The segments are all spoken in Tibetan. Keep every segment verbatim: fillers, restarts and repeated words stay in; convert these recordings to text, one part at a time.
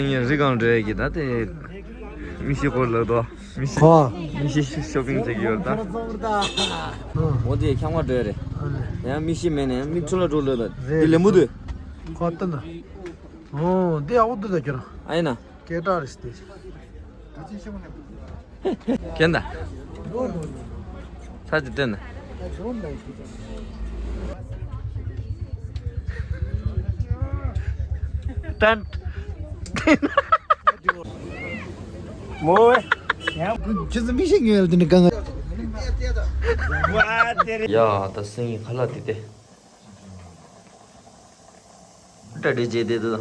ངས་རི་སྒང་འགྲོ་ཡས་ཀྱི་ད་དེ། མི་ཤི་སྐོར་ལ་དོ། མི་ཤི། ཧོ། མི་ཤི་ཤོ་པིང་བྱེད་ཀྱི་ཡོད་ད། འོ་དེ་ཁྱང་བ་འགྲོ་ཡས་རེད། ཡང་མི་ཤི་མེད་ནས་མི་ཁྲོ་ལ་འགྲོ་ལོས་ད། དེ་ལེ་མུ་དུ། ཁོ་ལྟ་ན། འོ་དེ་ཨའོ་དུ་ད་ཁྱོད་རང་། ཨ་ཡིན་ན། སྐད་གྲགས་རེད་དེ། ཁྱེད་ད། ཚ་ཅི་སྟོན་ན། ཏན། མོ། ཁྱེད་ཚོ་མི་ཤེས་ངེས་ལ་དེ་ནི་གང་། ཡ་ད་སེང་གི་ཁ་ལག་དེ་དེ། ཏྲ་ཏྲི་རྗེས་དེ་དུ།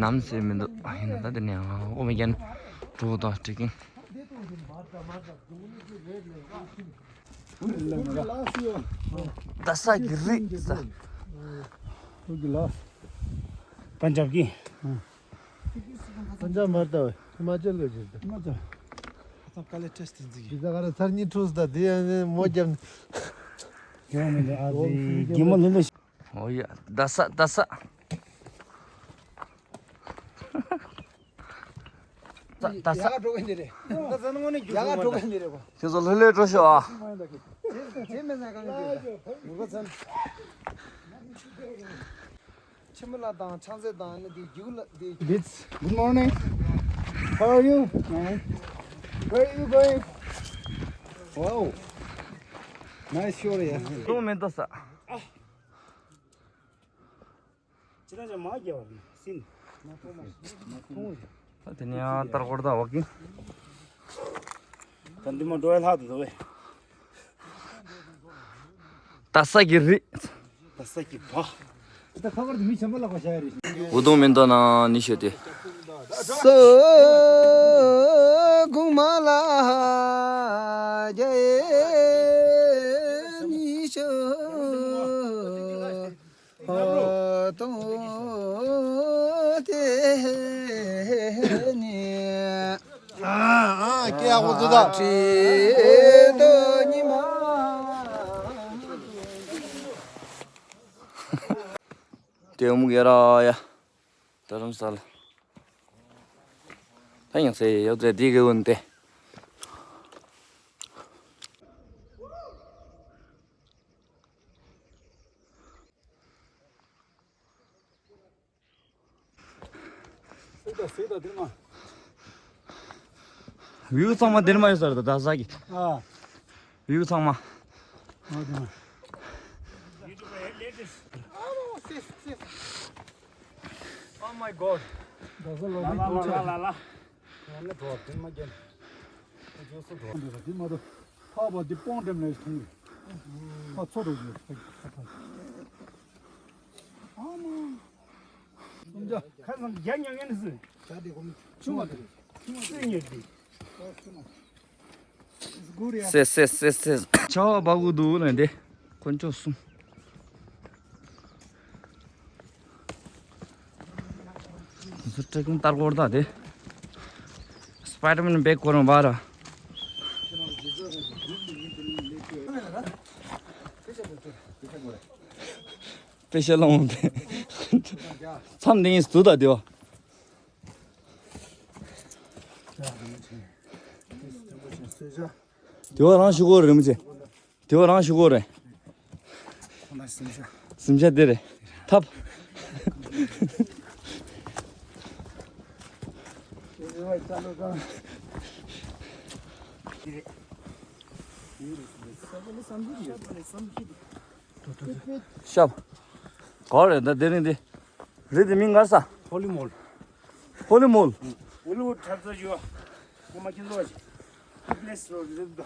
ནམ་ཟེར་མི་འདུག་ཨ་ཡིན་ན་ད་དེ་ནས་ཨོ་མི་རྒྱན་གྲོགས་དང་ཊི་ཀིང་། ད་ས་གི་རིགས་ས། པན་ཇབ་ཀྱི། པན་ཇབ་མ་རེད་ད། ཧི་མ་ཅལ་གི་ཅིག་རེད། ཧི་མ་ཅལ། ཁ་ལེ་ཊེ་སི་ཏི་འཛིན་གྱི། དེ་ས་ག་རེ་ཚར་གཉིས་འཁྲུགས་ད་དེ་ཡང་མོ་རྒྱབ། ཡོང་མི་འདུག་ཨ་ཙི་གི་མོ་ལུ་ལུ། ཨོ་ཡ། ད་ས་ད་ས། ད་ད་ས། ཡག་འགྲོ་གི་འདི་རེད། ཡག་འགྲོ་གི་འདི་རེད་གོ། ཁྱེད་ཚོ་ལྷོད་ལྷོད་འགྲོ་ཤོག་ཨ། ཁྱེད་མེད་ན་གང་འདི་རེད། ངུ་ག་ཚན། ཆེན་མོ་ལ་དང་ཕྱག་འཚལ་དང་ནི་དེ་རྒྱུག་ལ་དེ། Good morning. How are you? Where are you going? Wow. Nice shot, yeah. ཏོ་མེ་ཏོ་ས། ཅི་ལ་ཅི་མ་རྒྱལ་བ་སིན། ད་དེ་ནས་ཡང་ལྟར་སྐོར་ད་འོག་གི། ད་འདི་མ་འགྲོ་ཡ་ལྷག་ཏུ་འདུག་བས། ད་ས་གི་རི། ད་ས་གི་བ། ད་ཁ་པར་དུ་མི་ཆེན་པོ་ལ་གོ་ཤ་ཡ་རེད། འུ་དུང་མེ་ཏོ་ན་ནི་ཤོད་དེ། ས་གུང་མ་ལ་རྒྱ་ནི་ཤོད། ཨ་ཏོ་དེ་ནི། ཨ་ཨ་ཀེ་ཨ་ཧོ་ཏོ་ད། ཁྲི་ཏོ་ཉི་མ། དེ་མུ་གེ་ར་ཡ། ད་རུམ་ས་ལ། ད་ཡང་ཚེ་ཡོད་ཚེ་དེ་གེ་འོན་ཏེ། སེ་ད་སེ་ད་དེ་མ། བིའུ་ཚང་མ་དེར་མ་ཡོད་ས་རེད་ད་ས་གི། ཨ། བིའུ་ཚང་མ། ཨ་དེ་མ། Oh my god. ད་ས་ལོ་ལ་ལ་ལ་ལ་ལ། ཡང་ན་འགྲོ་བ་དེ་མ་རྒྱན། ཨ་ཇོ་སུ་འགྲོ་བ་འདི་མ་གཏོགས་ཕག་པ་འདི་སྤོང་འགྲེམས་ལས་མཐོང་གི། ཕག་ཚོ་འགྲོ་གི། ཨ་མ། སུམ་བརྒྱ། ཁ་སང་རྒྱ་ཉོ་ངན་ནི་སུ། ཆུང་བ་དེ་རེད། ཆུང་བ་དེ་རེད། སེ་སེ་སེ་སེ། ཆ་བ་བ་གུ་དུ་ལ་འདི། དཀོན་མཆོག་གསུམ། ཟུར་ཁྲིད་ཀུན་ལྟར་སྐོར་ད་དེ། སྤའི་ཌར་མེན་བེག་སྐོར་རང་བ་ར། དཔེ་ཤ་ལོང་དེ། མཚམས་འདི་ངས་བཟོས་ད་དེ་བ། དེ་བ་རང་ཞུ་གོ་རེད་མི་ཚེ། དེ་བ་རང་ཞུ་གོ་རེད། སིམ་ཤ་དེ་རེད། ཐབ། ཤབ། ག་རེ་ད་དེ་རིང་འདི། རི་དེ་མིང་ག་ས། ཧོ་ལི་མོལ། ཧོ་ལི་མོལ། ཧོ་ལི་ཝུཌ་འཁྲབ་ས་ཞུ་བ། ཁོ་མ་ཁྱེད་ཚོ་བ་ཞིག་ཨ་པི་ལེ་སི་རོ་རི་དུ།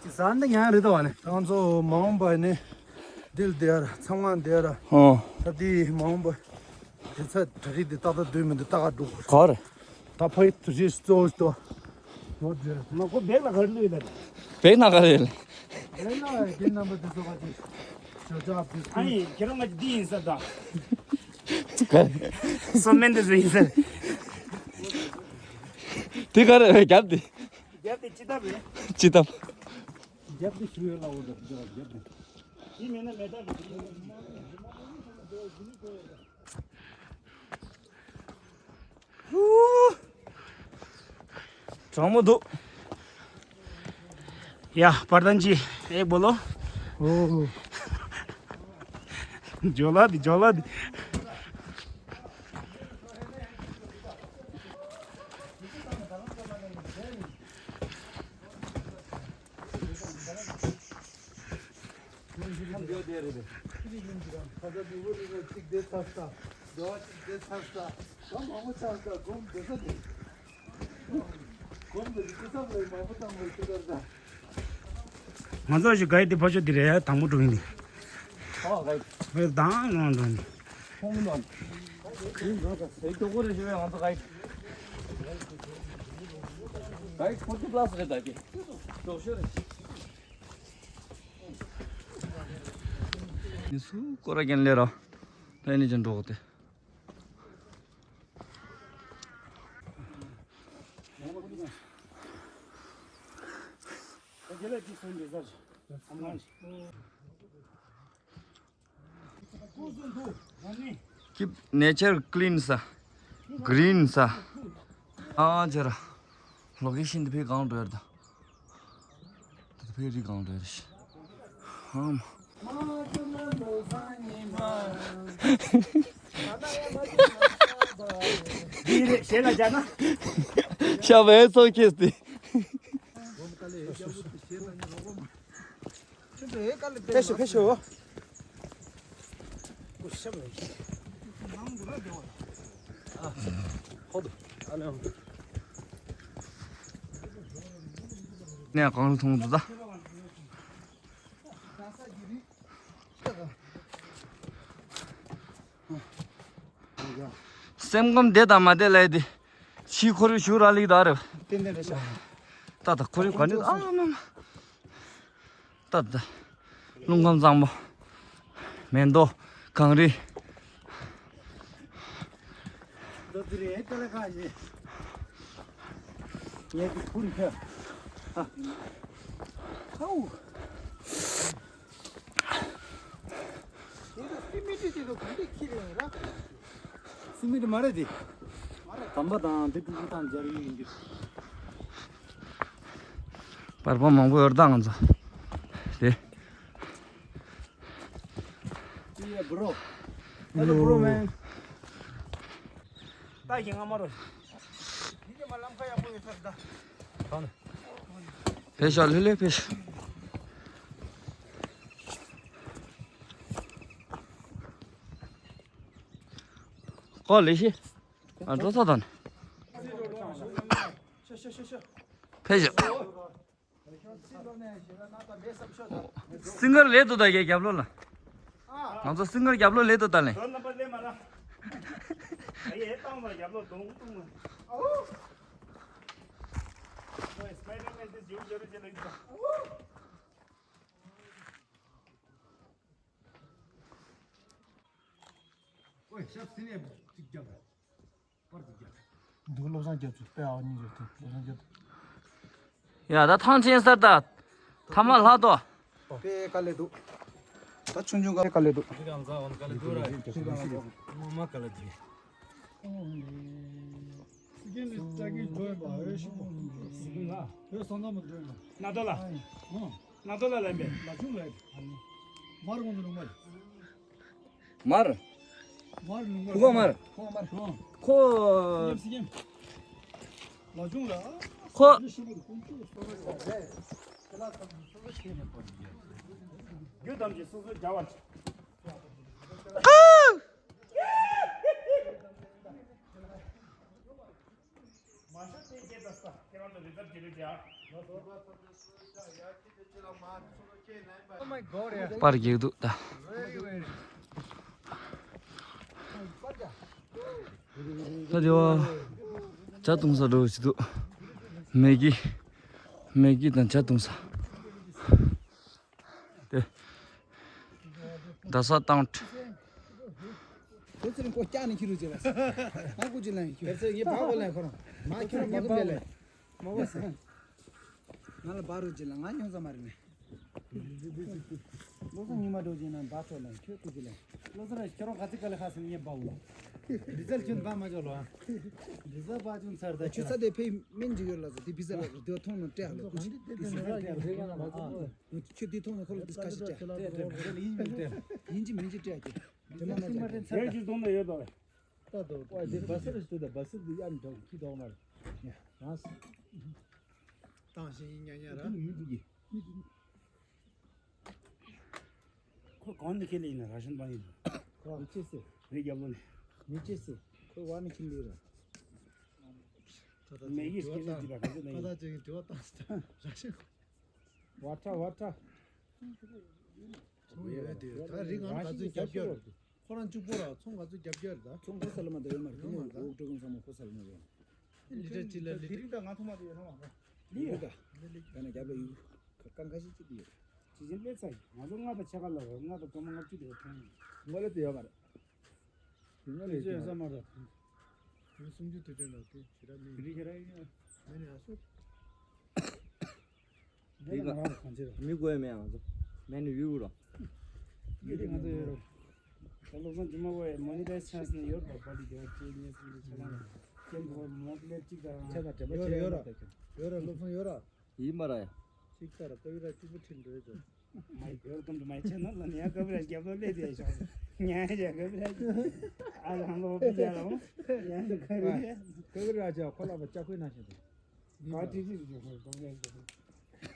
ཟ་འདི་ཉག་རེད་དོ་བ་ནི། ང་ཚོ་མ་འོངས་པ་ནི་འདིར་བསྡད་ཡ་ར་ཚང་མ་བསྡད་ཡ་ར། ཨོ། ད་འདི་མ་འོངས་པ་དེ་ཚ་གྲ་སྒྲིག་འདི་ཏག་ཏག་སྡོད་མི་འདུག་ཏག་ཏག་འགྲོ་དགོས། ག་རེ། ད་ཕ་ཡི་དུ་ཞིག་གཙོ་བོ་ཞིག་ཏོ། ཡོད་རེད། མ་ཁོ་བེག་ལ་ག་རེ་བླུགས་ཡོད་ད། བེག་ན་ག་རེ་ཡོད། བེག་ན་རྒན་རྣམ་པ་དེ་ཚོ་ག་ཅིག་ཞོ་ཅག་བེག་ཨ་ནི་ཁྱེད་རང་ང་ཅིག་འདི་ཡིན་ས་ད། ག་རེ། སོ་སྨན་དེ་ཚོ་ཡིན་ས། དེ་ག་རེ་རྒྱབ་དེ། རྒྱབ་དེ་ཅི་ཐབ་རེད། ཅི་ཐབ། རྒྱབ་དེ་ཞུ་ཡོད་ལ་འོ་ད་རྒྱབ་དེ། ཅི་མེད་ན་མེད་ད་རེད། གྲང་མོ་འདུག་ཡ། པར་དན་ཇི་ཨེག་བོ་ལོ། ཨོ། ཇོ་ལ་དི་ཇོ་ལ་དི། ང་ཚོ་ཞིག་ག་ཡི་དེ་ཕ་ཆོ་དེ་རེད་དང་པོ་འགྲོ་ཡིན་དེ། ཨོ་ག་ཡི། ཧོས་དང་ནང་འགྲོ་ཡིན། ཁོང་ལོན། ཁྱིམ་ཚང་ས་སའི་ཀྱོག་པོ་རེ་ཞུ་བའི་ང་ཚོ་ག་ཡི། ག་ཡི་ཕོར་ཊི་པ་ལ་སི་རེད་ད་ཀྱི། ཀྱོག་ཤོ་རེད། ནི་སུ་ཀོ་ར་ཀན་ལེ་ར། ཕན་ནི་ཅན་འགྲོ་གོ་ཏེ། Keep nature clean ས། Green ས། ཨ་ཅེ་ར། ལོ་ཀེ་ཤན་འདི་ཕའི་གང་འགྲོ་ཡར་ད། ད་ཕའི་རི་གང་འགྲོ་ཡར་ཤི། ཧམ། འདི་རེད་ཞེ་ལ་བྱ་ན། ཤ་བའི་ཚོགས་ཁེས་ཏེ། ཕེ་ཤོ་ཕེ་ཤོ། ནས་གང་ལ་མཐོང་འདུག་ད། སེམས་ཁམས་བདེ་དང་མ་བདེ་ལས་དེ། ཕྱིའི་ཁོར་ཡུག་ཞུ་ར་ལིག་ད་རེད། ཏན་ཏན་རེད་ཤག་ད་ད་ཁོར་ཡུག་ག་ནི་ཨ་མ་མ། ད་ད། རླུང་ཁམས་གཙང་མོ། མེ་ཏོག་གངས་རི། ད་དེ་རེད་ཀ་ལ་ཁ་ཞེ། ངས་དེ་ཁུར་ཁ། ཨ། ཨའུ། དེ་ཚོ་སི་མི་ཊི་དེ་ཚོ་ག་འདྲས་ཁྱེར་ཡོང་ར། སི་མི་ཊི་མ་རེད་དེ། དམ་པ་དང་དེ་ཀྲུ་ཀྲུ་དང་སྦྱར་ཡིན་འདི། པར་པ་མང་པོ་ཡོད་ད་ང་ཚོ། དེ། ཡེ་བྷྲོ། ཧེ་ལོ་བྷྲོ་མེན། ད་ཡིན་ང་མ་རོ། ཡིན་གྱི་མ་ལམ་ཁ་ཡག་པོ་ཡོད་ས་རེད་ད། ཕེ་ཤ་ལྷེ་ལྷེ་ཕེ་ཤ། ཀོ་ལེ་ཤི། ཨ་འགྲོ་ས་དང་། ཕེ་ཤ། སིང་གར་ལེ་དུ་ད་གེ་རྒྱབ་ལོ་ལ། ང་ཚོ་སིང་གར་རྒྱབ་ལོ་ལེ་དུ་ད་ལེ། དོན་རྣམ་པ་ལེ་མ་ར། ཨ་ཡེ་བཏང་བ་རྒྱབ་ལོ་དོང་དུང་མ། ཨོ། ཨོ་སི་པའི་ཌར་མེན་དེ་ཇིའུ་ཇོ་རི་ཇེ་ལེགས་ད། ཨོ། ཨོའི་ཤབ་སི་ནེ་ཅིག་རྒྱབ། པར་ཅིག་རྒྱབ། འདུག་བློ་བཟང་རྒྱབ་ཚུལ་དཔེ་ཨའོ་གཉིས་རེད་དེ་བློ་བཟང་རྒྱབ། ཡ་ད་ཐང་ཆེན་སར་ད། ཐ་མ་ལྷག་ཏོ། དཔེ་དཀའ་ལས་འདུག་ད་ཆུང་ཆུང་དཀའ་ལས་འདུག་ན་དོ་ལ། ན་དོ་ལ་ལན་པས། ལ་ཆུང་ལ། མར་ངོ་ནོ་མར། མར། མར་ལུང་པ། ཁུ་ག་མར། ཁོ་མར་ཁོ། ཁོ། སི་ཀེམ། ལ་ཆུང་ལ། ཁོ། རྒྱུ་ཐམས་ཅད་སོ་སོ་རྒྱ་བར། མ་ཤོད་དེ་སྐད་ད་ས་ཁྱེད་རང་ཚོ་རི་ཛབ་བྱེད་རེད་ཀྱ། པར་རྒྱག་འདུག་ད། ད་དེ་བ་ཇ་བཏུང་ས་འགྲོ་ཅི་འདུག་མེ་གི་མེ་གི་དང་ཇ་བཏུང་ས། དེ། རྡ་ས་ཏང་ཁྲི། ཁྱོད་ཚོ་ལ་ཀོ་སྐྱག་ནས་ཁྱི་རུ་བྱེད་ལ། ང་ཀུ་ཅི་ལན་ཁྱོད། ཁྱོད་ཚོ་ངའི་བག་གོ་ལན་ཁོ་རང་། མ་ཁྱོད་རང་བག་གོ་ལན། མ་གོ་ས། ང་ལ་བག་རུ་བྱེད་ལ་ང་ཡོང་ས་མ་རེད་ནས། བློ་བཟང་ཉི་མ་འགྲོ་བྱེད་ན་བག་ཆོག་ལན་ཁྱོད་ཀུ་ཅི་ལན། བློ་བཟང་ར་ཁྱོད་རང་ག་ཚི་ག་ལ་ཁ་སང་ངའི་བག་གོ་ལ། ལི་ཙལ་ཁྱོད་བག་མ་ཆོག་ལ། ལི་ཙལ་བག་ཆུང་ཚར་ད་ཁྱོད་ཚ་དེ་ཕེ་མིན་ཅིག་ཡོད་ལ་ཚ་དེ་བི་ས་ལ་དེ་ཐོང་ནང་སྤྲད་ལ་ཀུ་ཅི། ཁྱོད་དེ་ཐོང་ནས་ཁོ་ལ་དེ་ཁ་ཤས་བྱ། ཡིན་གཅིག་མིན་གཅིག་སྤྲད་ཀྱི། དེ་མ་ན་ཚ། ཡོད་ཀྱི་གཏོང་ན་ཡོད་དོ། ད་དོ་ཨ་དེ་བ་སི་རེ་སྟོད་ད་བ་སི་དེ་ཡ་མི་འདྲ་ཁྱི་དོག་མ་རེད། ཡ་རང་སི། བཏང་ཞིང་ཉ་ཉ་ར། མི་འདུག་གི། ཁོ་གང་ནས་ཁྱེར་ལེ་ཡིན་ན་ར་ཤན་པ་ཡིན། ཁོ་མི་ཅེས་སི། རེ་རྒྱབ་ལོ་ནས། མི་ཅེས་སི། ཁོ་བ་ནས་ཁྱེར་ལེ་ར། མེ་ཡིས་སྐད་ཆ་འདི་ལ་ག་ཚོད་ན་ཡིན། ཁ་ཚ་ཅིག་དྲི་བ་བཏང་སྟེ་ར་ཤི། བ་ཁྲ་བ་ཁྲ། ཚོང་ཡོད་དེ་ད་རིགས་ང་ག་ཚོད་རྒྱབ་སྐྱོར། ཁོ་རང་གཅིག་པོ་ར་ཚོང་ག་ཚོད་རྒྱབ་སྐྱོར་ད། ཚོང་ཁོ་ས་ལ་མ་ད་ཡོད་མ་རེད། ཡོད་མ་རེད་ད། འོག་འགྲོ་གིན་ཚང་མ་ཁོ་ས་ལ་མ་རེད། ལི་ཏྲ་ཅི་ལ་ལི། དེ་རིང་ད་ང་ཐོག་མ་དེ་ཡོད་ན་མ་གོ། ལི་ཡོད་ད། ད་ན་རྒྱབ་ལ་ཡུག་ཁ་རྐང་ཁ་ཤས་ཅིག་ཡོད། ཇི་བཞིན་སླེབས་ཚར་ཡིན། ང་ཚོ་ལྔ་དང་ཕྱེད་ཀ་ལ་རེད། ལྔ་དང་སྐར་མ་ལྔ་བཅུ་དེ་ཐོན་ཡིན། ངོ་ལེ་དེ་ཡོད་མ་རེད། དེ་ངོ་ལེ་དེ་ཡོད་ས་མ་རེད། དེ་སུམ་ཅུ་དུས་དྲན་ལ་དེ་ཞེ་དྲག་མི་ཡིན། དེ་རིགས་ཞེ་དྲག་ཡིན། མི་ནི་ཨ་སུ། མི་ག་མི་དགོས་མེད་ཨང་། མེད་ནི་ཡུ་རོ། ཡུ་རི་ང་ཚོ་ཡོད་རོ། ད་བློ་བཟང་ཇི་མ་བོ་མོ་ནི་ཊའི་ཛི་ཆན་སི་ནི་ཡོད་པ་པ་ཏི་རྒྱལ་ཁྱེད་ཉེ་སི་ནི་ཆ་ལང་ཀེམ་བོ་མོ་ཏི་ལེབ་ཅིག་དང་ཆ་དང་དྲན་པ་ཡོད་ར་ཆེ་ཡོད་ར། ཡོད་ར་བློ་བཟང་ཡོད་ར། ཡིན་པ་ར་ཡ། ཅིག་ལྟར་ཀ་བི་ར་གཅིག་པུ་ཁྲིད་འགྲོ་ཡོད་ཚོ། མ་ཡི་བེལ་ཀམ་ཏུ་མའི་ཆེ་ནལ་ལ་ནི་ཡ་ཀ་བི་ར་རྒྱབ་ལོ་ལེ་དེ་ཤོག་ཉ་ཡ་ཀ་བི་ར་ཨ་ལ་ཧང་ལོ་པི་ཇ་ལ་ཧོ་ཡ་འདི་ཀ་བི་ར། ཀ་བི་ར་ཅག་ཁོ་ལ་བ་ལྕགས་ཁོའི་ནང་བཞིན་དུ། ག་ཏི་ཏི་རུ་ཇོ་ཧོ་གང་ཡང་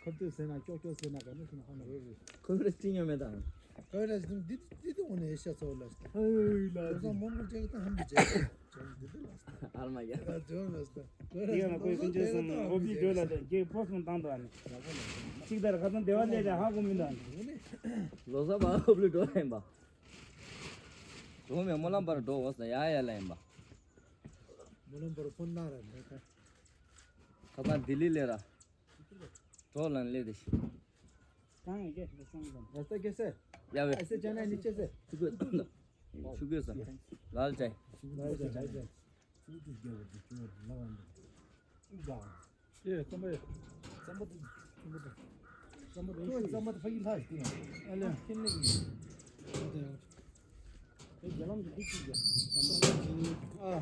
ཁོ་ཏི་ཟེར་ན་ཀྱོག་ཀྱོག་ཟེར་ན་ག་ནི་ཟེར་ན་ཧ་ན་རོ་རེད། ཁོ་རེ་སྤྲིང་ཡོད་མེད་དང་། ཁོ་རེ་ཟེར་འདི་འདི་འདི་འོ་ནས་ཤ་ཚོ་ལ་ཧོ་ལ་ལ་ཟ་མོན་གོ་ཅེག་ཏང་ཧམ་གྱི་ཅེག་ཅོང་འདི་འདི་ལ་ཨར་མ་ཡ། ད་ཇོ་ལ་ད་ཁོ་རེ་ཡང་ཁོའི་ཀུན་སྤྱོད་སོང་ཨོ་པི་འགྲོ་ལ་ད་རྒྱས་པོ་སོང་བཏང་དོ་ཨ་ནི་གཅིག་ལྟར་ཁ་སང་སྡེ་བ་ལས་ལས་ཧ་གོ་མི་འདུག་ཨ་ནི། ལོ་ས་བ་ཨོ་པི་འགྲོ་ལ་ཡིན་པ། གྲོང་མི་སྨོན་ལམ་པར་འགྲོ་འོ་ས་ཡ་ཡ་ལ་ཡིན་པ། སྨོན་ལམ་པར་ཕོན་ན་ར་མེད་ཁ། ཁ་སང་ལྡི་ལི་ལས་ར། གྲོགས་ལ་སླེབས་ཏེ་ཤི། གང་ཡིན་གེ་ལ་སང་ཙམ། ར་ས་གེ་སེ། ཡ་ཝེ། ཨ་སེ་ཅ་ན་ནི་ཅེ་སེ། ཆུ་གོས་ཐུང་ད། ཆུ་གོས་ས། ལ་ལ་ཅའི། ལ་ལ་ཅའི་ཅའི། ཨེ་ཙམ་པ་ཡོད། ཙམ་པ་དུ། ཙམ་པ་དུ། ཙམ་པ་དུ་ཕ་གི་ལྷ་ཡི་ཏི། ཨ་ལེ། ཁྱེད་ལེགས་ནི། ཨེ་རྒྱ་ལམ་དུ་འདི་གཅིག་རྒྱ། ཙམ་པ་དུ། ཨ།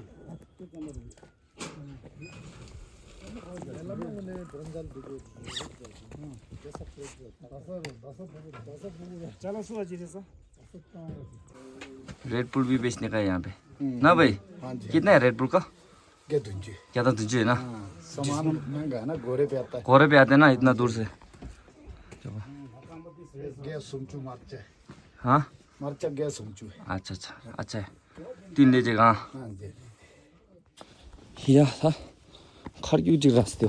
ཁྱེད་ཙམ་པ་དུ། ཅ་ལག་སུ་བ་ཅི་རེད་ས། red bull भी बेचने का है यहाँ पे। ना भाई? हाँ जी। कितना है रेड बुल का? क्या तुंजी? क्या था तुंजी है ना? सामान महंगा है ना, गोरे पे आता है। गोरे पे आते हैं ना इतना दूर से। गैस सुमचू मरचा। हाँ? मरचा गैस सुमचू है। अच्छा, अच्छा, अच्छा है। तीन ले जाएगा, हाँ। हाँ जी। ཡ་ད། མཁར་རྒྱུག་ཅིག་རག་སྟེ།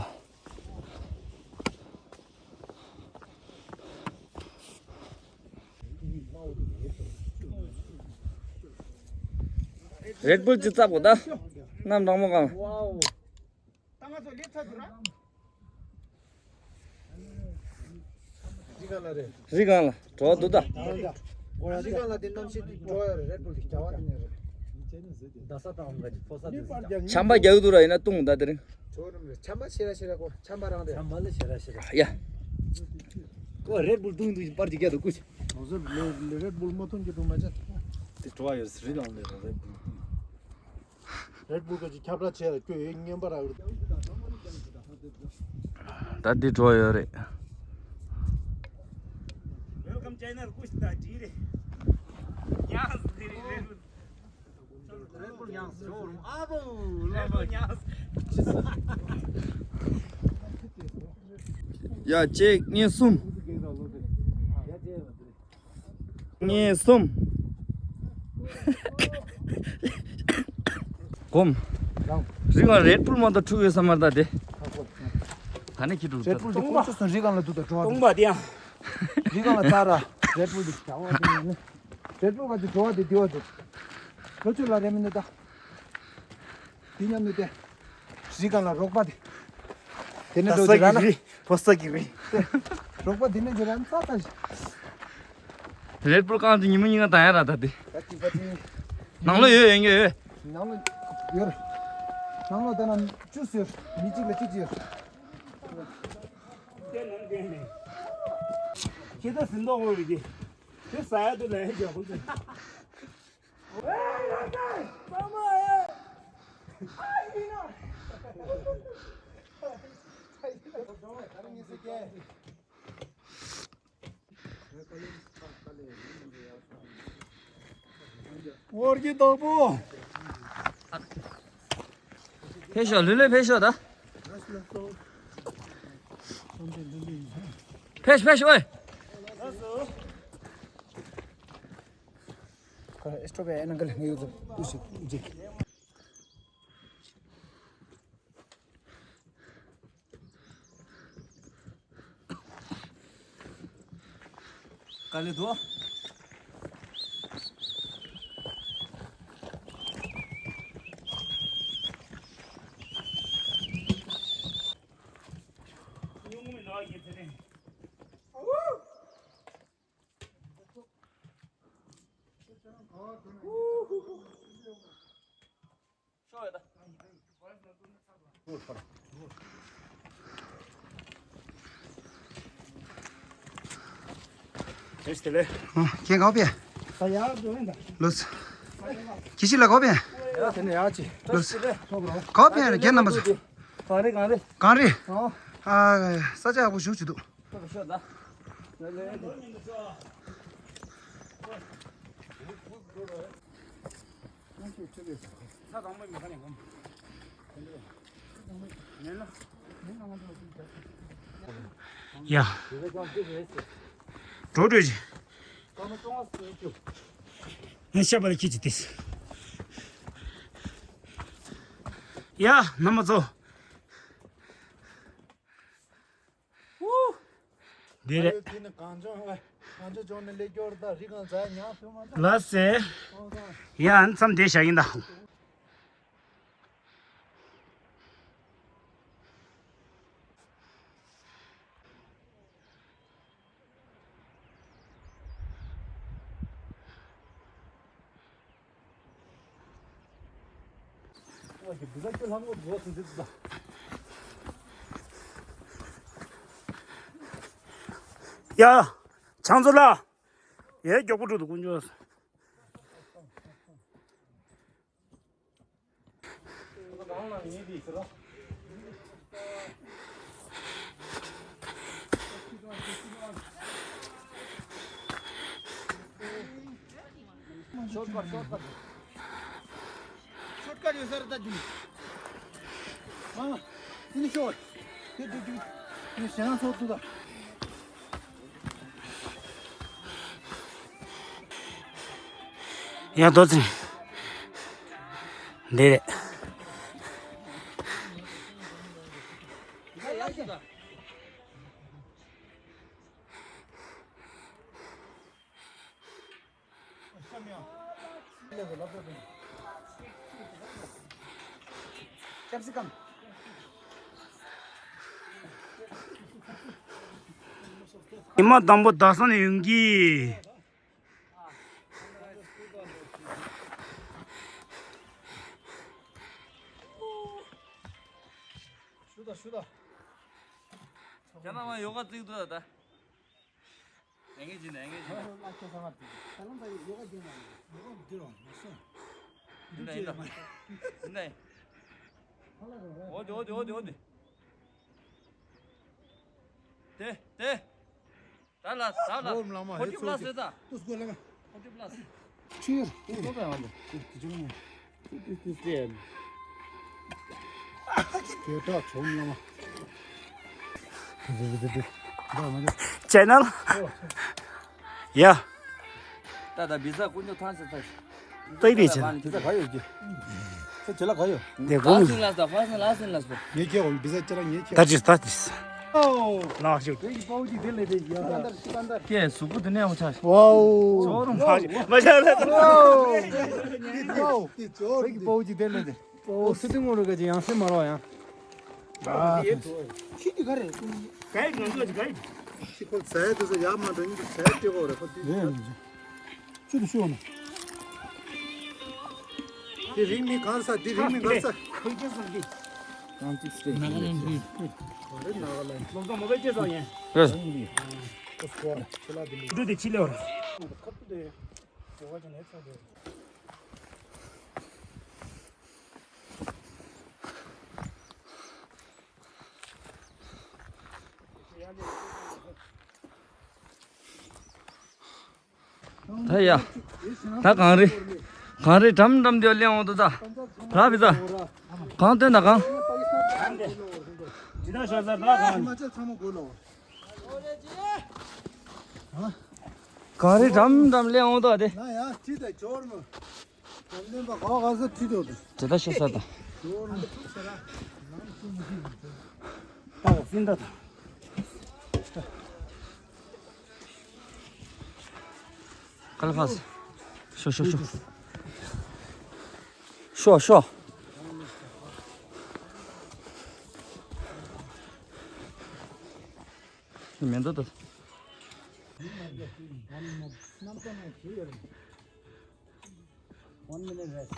རེད་བུལ་ཅིག་བཙབ་དགོས་ད། གནམ་གྲང་མོ་གང་། རི་སྒང་ལ་རེད། རི་སྒང་ལ་གྲོགས་འདུག་ད། རི་སྒང་ལ་དེ་གནམ་གཤིས་དེ་གྲོགས་ཡོད་རེད། རེད་བུལ་གྱི་རྒྱ་བ་དེ་ནས་རེད། རྡ་ས་དང་འོང་ག་ཅིག་ཕོ་ས་དེ་ཟིག་ཆམ་པ་རྒྱག་འདུག་ར། ཡིན་ན་བཏུང་ད་དེ་རིང་། ཇོ་རུམ་རེད། ཆམ་པ་ཤེ་ར་ཤེ་ར་གོ། ཆམ་པ་རང་རེད། ཆམ་པ་ལ་ཤེ་ར་ཤེ་ར། ཡ། ཁོ་རེད་བུལ་བཏུང་འདུག་པར་གྱི་རྒྱ་དུ་ཀུ་ཤི། ང་ཚོ་ལེ་ལེ་རེད་བུལ་མ་འཐུང་གི་འདུག་མ་ཆ། དེ་གྲོགས་ཡོད་རི་སྒང་ལ་རེད་བུལ་བཏུང་། རེད་བུལ་ག་ཅིག་ཁྱབ་བསྒྲགས་བྱས་ལ་སྐྱོ་ཡོད་ངན་པ་ར། ད་འདི་གྲོགས་ཡོད་རེད། Welcome channel ཀུ་ཤི་ད་འདི་རེད། ཡང་འདི་རེད། རེད་བུལ་ཡང་ཟོར་ཨ་བོ་ལ་བོ་ཡང་། ཡ་གཅིག་གཉིས་གསུམ། གཉིས་གསུམ། གོམ། རི་སྒང་རེད་བུལ་མ་གཏོགས་འཁྲུག་ཡོད་ས་མ་རེད་ད་དེ། ད་ ཨ་ནི་ཁྱི་འགྲོ་རེད་པུལ་དེ་ཁོང་ཚོ་སོང་རི་སྒང་ལ་འདུག་ད་འགྲོ་བ་སྟོང་འདུག་པ་དེ་ཡང་། རི་སྒང་ལ་ཚར་ར། རེད་པུལ་དེ་བྱ་བ་དེ་ཡིན་ནི། རེད་པུལ་ག་ཚོད་འགྲོ་བ་དེ་འདི་བ་འདུག་ལོ་ཆུ་ལ་རེད་མི་འདུག་ད། དེ་མཉམ་དུ་དེ། རི་སྒང་ལ་རོགས་པ་དེ། དེ་ནས་འགྲོ་དེ་ར་ན། ཕོ་ས་གི་རི། རོགས་པ་དེ་ནས་དེ་ར་ན་ཚ་ཚ་ཞིག་རེད་པུལ་རྐང་དེ་ཉི་མ་གཉིས་ཀ་དང་ཡ་ར་ད་དེ། ད་ཅི་ད་ཅི། ནང་ལོགས་ཡོད་ཡོད་ཡོད། ནང་ལོགས་ཡོད། ནང་ལོགས་ད་ན་བཅུ་ཟེར། མི་གཅིག་ལ་གཅིག་ཅིག་ཡོད། ཁྱེད་ད་ཟིན་ཏོག་འོང་རེད་དེ། དེ་ཟ་ཡ་དུ་ལ་ཡ་རྒྱག་གོ་ཚེ། འོར་གྱི་དོག་པོ། ཕེབས་ཤོག་ལུས་ལུས་ཕེབས་ཤོག་ད། ཕེབས་ཕེབས་ཨོའི། ཁོ་ཨེ་སི་ཊོ་བེ་ཨེ་ནང་ག་ལ་ངེས་ཡོད་ཚོ་ཨུ་ཞིག་ཨུ་ཅིག་ག་ལེ་དོ། ཁྱེད་ག་པས། ལོས། ཁྱི་ཤི་ལ་ག་པས། ལོས། ག་པས་རྒན་རྣམ་པ་ཚོ། གངས་རི་གངས་རི། གངས་རི། ཨ། ས་ཆ་ཡག་པོ་ཞིག་བྱུང་འདུག་ཡ། འགྲོ་འགྲོ་ཅིག་ངས་ཤ་བ་ལ་ཁྱི་ཅིག་ཏིས། ཡ་རྣམ་པ་ཚོ། འདི་རེད། དེ་ནི་གངས་ལྗོངས་ཨ། གངས་ལྗོངས་ལྗོངས་ནས་སླེབས་སྐྱོར་དང་རི་གངས་རྫ་ཡང་ཕྱོགས་མ་འདྲ། ལགས་སེ། ཡ་མཚམས་འདི་བཞག་ཡིན་ད། ཡ། ཆང་བཟོ་ལ། ཡའི་མགྱོགས་པོ་འགྲོ་འདུག་དཀོན་མཆོག་ཤོར་ཀ་ཤོར་ཀ་ཤོར་ཀ་ཡོད་ས་རེད་ད་ཇུ། ཨ། ཨིན་ཤོར། དེ་དེ་དེ། ངས་ཞེ་སྡང་ཚོགས་འདུག་ད། ཡ་རྡོ་རྗེ། འདི་རེད། Capsicum. ཉི་མ་དང་པོ་རྡ་ས་ནས་ཡོང་གི། ཤུ་ད་ཤུ་ད། རྒྱ་ནག་མ་ཡོ་ག་བརྩིགས་འདུག་ད། ཡ་ངས་བྱིན་ད་ཡ་ངས་བྱིན་ད། ཡིན་ད་ཡིན་ད། ཡིན་ད་ཡིན། འོ་དེ་འོ་དེ་འོ་དེ་འོ་དེ། དེ་དེ། ད་ལ་ད་ལ། ཧོ་མ་ལ་མ་ཧེ་ཚོ་དེ། ཏུས་གོ་ལ་མ། ཕོར་ཊི་པ་ལ་སི་རེད་ད། ཕོར་ཊི་པ་ལ་སི། ཕྱིར། ཏུས་གོ་ལ་མ། ཏུས་ཏུས་ཏུས་ཏུས་ཏུས་ཏུས། དེ་ད་ཚོ་མ་ལ་མ། ཅེ་ནལ། ཡ། ད་ད་བི་ཟ་ཀུན་ཉོ་ཐང་ཆེ་ད། ཏོག་ཙམ་བྱས། བི་ཟ་ག་ཡོད་ཀྱི། ཁྱོད་ཇེ་ལ་ག་ཡོད། དེ་གོང་། ལ་སི་ལ་སི་ཕར་སི་ལ་སི་ལ་སི། ངས་ཁྱེད་གོང་བི་ཟ་ཅ་ལག་ངས་ཁྱེད། ད་ཅི་ད་ཅི། ལགས་ཤོག་བོད་ཀྱི་དཔའ་བོ་ཅིག་དེ་ལས་དེ་ཡ། ཀྱེ་གཟུགས་པོ་དེ་ནས་འོ་ཆ། ཝའོ། ཅོག་རུ་མ་ཤི་མ་ཤ་ལ། ཝའོ། བོད་ཀྱི་དཔའ་བོ་ཅིག་དེ་ལས་དེ། ཨོ་སི་ཏི་ངོ་རུ་ག་ཅིག་ཡང་སེ་མ་རོ་ཡང་། ཨ། ཁྱི་དེ་ག་རེ། ག་ཡི་ང་ཚོ་ག་ཡི། ཁྱི་ཁོ་ཟས་དེ་ཚོ་ཡག་མ་འདྲ་ཡིན་དུ་ཟས་སྤྲད་གོ་རེ་ཁོ་དེ། ཅི་དུ་ཤོག་ན། དེ་རིང་མི་གང་ས་དེ་རིང་མི་གང་ས། ཁོ་ཅི་ས་གི། གང་ཅི་སྟེ། ནག་ལན་གི། ག་རེ་ནག་ལན། ལོ་ཀ་མོ་བེ་ཅི་ས་ཡིན། རེད། ཁོ་སྐོར་ཁོ་ལ་དེ་ལི། འདུ་དེ་ཅི་ལེ་བར། ཁ་ཏུ་དེ། ཡོ་ག་ཅི་ནས་ཚོ་དེ། ད་ཡ། ད་གངས་རི། གངས་རི་འགྲམ་འགྲམ་དེ་གླེང་འོང་དུ་ད། ར་བི་ད། གངས་སྟོན་ད་གངས། ཇི་ལྟར་ཤར་ས་ད་གངས། གངས་རི་འགྲམ་འགྲམ་གླེང་འོང་དུ་དེ། ན་ཡ་ཁྲིད་དེ་འབྱོར་མོ། འགྲམ་སྟོན་པ་ག་བ་ག་ས་ཁྲིད་དེ་འོང་དུ། ཇི་ལྟར་ཤར་ས་ད། འབྱོར་མོ། ད་བ་སིན་ད་ད། ཀ་ལ་ཕ་སི། ཤོ་ཤོ་ཤོ། ཤོ་ཤོ། མེ་མདའ་ད། One minute rest.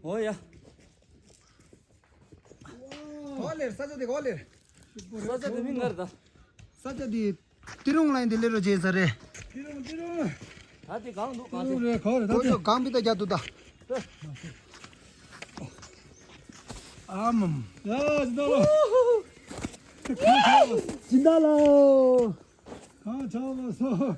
ཨོ་ཡ། ག་ལེར་ས་ཆ་དེ་ག་ལེར། ས་ཆ་དེ་མི་ངར་ད། ས་ཆ་དེ། ཏི་རུང་ལ་འདི་ལེ་རོ་བྱེད་ས་རེད། ཏི་རུང་ཏི་རུང་། ད་དེ་གང་འདུག་གང་ཏི་རུང་རེད་ག་རེད་ད་དེ། གང་པི་ད་རྒྱ་དུ་ད། ཨ་མམ། ཡ་ཇི་ལྟ་ལོ། ཇི་ལྟ་ལོ། གང་ཆགས་ལ་སོ།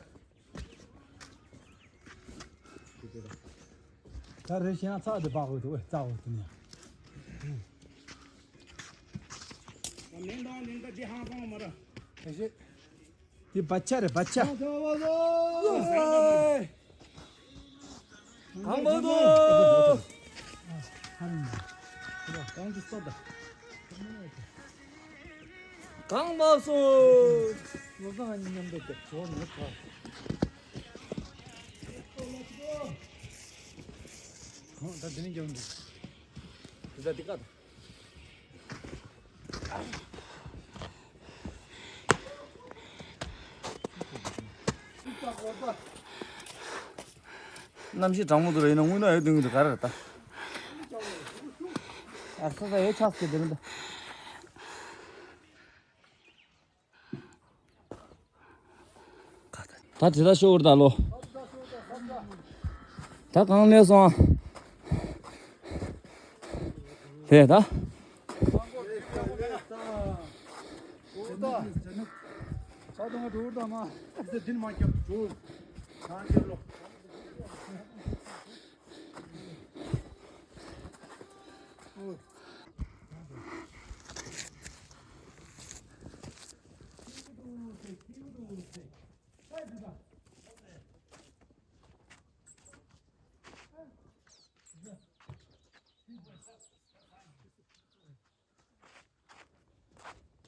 ད་རེ་ཞིང་ཚགས་དེ་པག་འོས་དུ་འོས་རྩ་འོས་དུ་ནས། མེན་དང་ལིང་ད་དེ་ཧང་སང་མ་ར། ཨེ་ཤེ། དེ་བ་ཆ་རེད་བ་ཆ། ཨེ། གང་མང་དུ། གང་དུ་སོ་ད། གང་མང་སོ། ལོ་ཙང་ཨ་ནི་མཉམ་དུ་དེ་གྲོགས་མེད་ཁ། ད་དེ་ནས་འཇོག་འདུག་དེ་ད་དེ་ཀ་ད། གནམ་གཤིས་གྲང་མོ་འདུག་ར་ཡིན་ན་དངུལ་ནག་ཡོད་དུས་དུ་ག་རེ་རེད་ད། ཨ་ས་ས་ཡོད་ཆགས་ཀྱི་འདི་རེད་ད། ད་དེ་ད་ཤོར་ད་ལོ། ད་གང་ནས་སོང་། དེ་ད།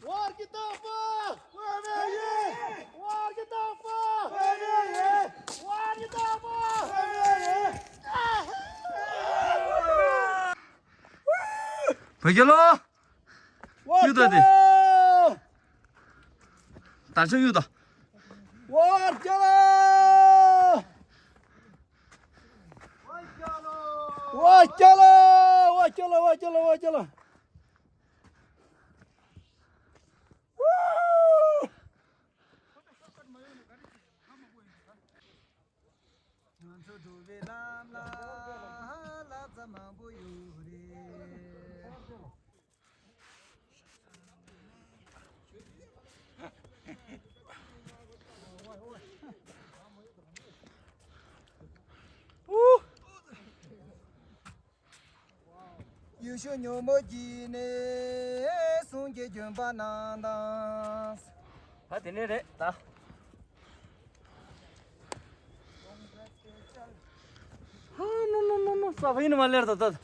བར་གྱི་རྟག་པ། བར་གྱི་རྟག་པ། བར་གྱི་རྟག་པ། བར་གྱི་ལོ། གཡུ་ད་དེ། དར་ཆ་གཡུ་ད། བ་ཀྱ་ལ། བ་ཀྱ་ལ། བ་ཀྱ་ལ། བ་ཀྱ་ལ། བ་ཀྱ་ལ། འགྲོ་བའི་ལམ་ལ་ལྷ་ས་མང་པོ་ཡོད་རེད། ཡེ་ཤུ་ཉོན་མོངས་ཀྱི་ནད་སངས་རྒྱས་བྱོན་པ་རྣམས་དང་། ད་དེ་ནས་རེད་ད། ཧ་ནོ་ནོ་ནོ་ནོ་ས་ཕ་ཡིན་མ་ལེར་ད་ད།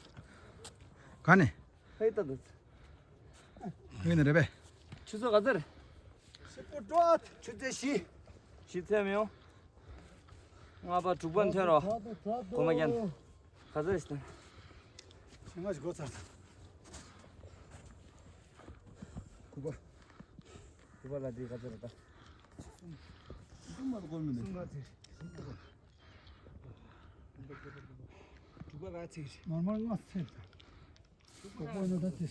ག་ནས། ཧེ་ད་ད། ཡིན་ནི་རེད་པས། ཆུ་ཚོད་ག་ཚོད་རེད། ཆུ་ཚོད་བཞི། བཞི་ཚད་མི་ཡོང་། ལྔ་པ་དྲུག་པ་འཐེན་རོགས། གོ་མ་རྒྱན། ག་ཚོད་རེད། ཞེ་ལྔ་ཞིག་འགོར་ཚར། དགུ་པ། དགུ་པ་ལ་འདི་ག་ཚོད་རེད་ད། གསུམ་པ་ལ་འགོར་མི་འདུག་གསུམ་པ་དེ། དྲུག་པ་ལ་ཚིག་རེད། ནོར་མལ་ལྔ་ཚིག་རེད། དགུ་པ་ནི་ད་དེ།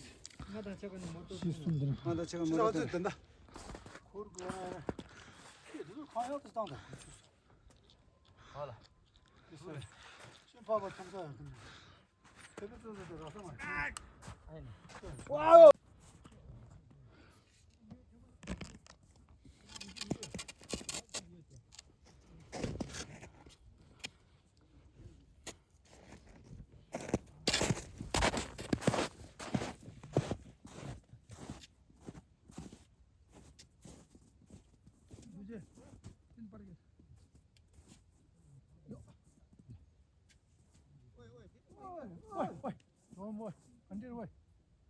ང་དང་ཆ་ག་ནི་མོ་ཏོ་ཤི་གསུམ་འདིར། ང་དང་ཆ་ག་མོ་ཏོ་དེ་འདྲ། འཁོར་དགོས། ཁྱེད་དེ་ཚོ་གང་ཡག་ཏུ་བཏང་དང་། ཧ་ལ། དེ་སོ་རེད། ཤིན་ཕ་བ་ཐམ་ས་ཡང་ཐམ་ས། དེ་ཚོ་ཚོ་ཚོ་ར་ས་མ་ཨ་ཡིན། ཝའོ། ཝའི་ཝའི། ཇོན་ཝའི། ཨན་ཌེར་ཝའི།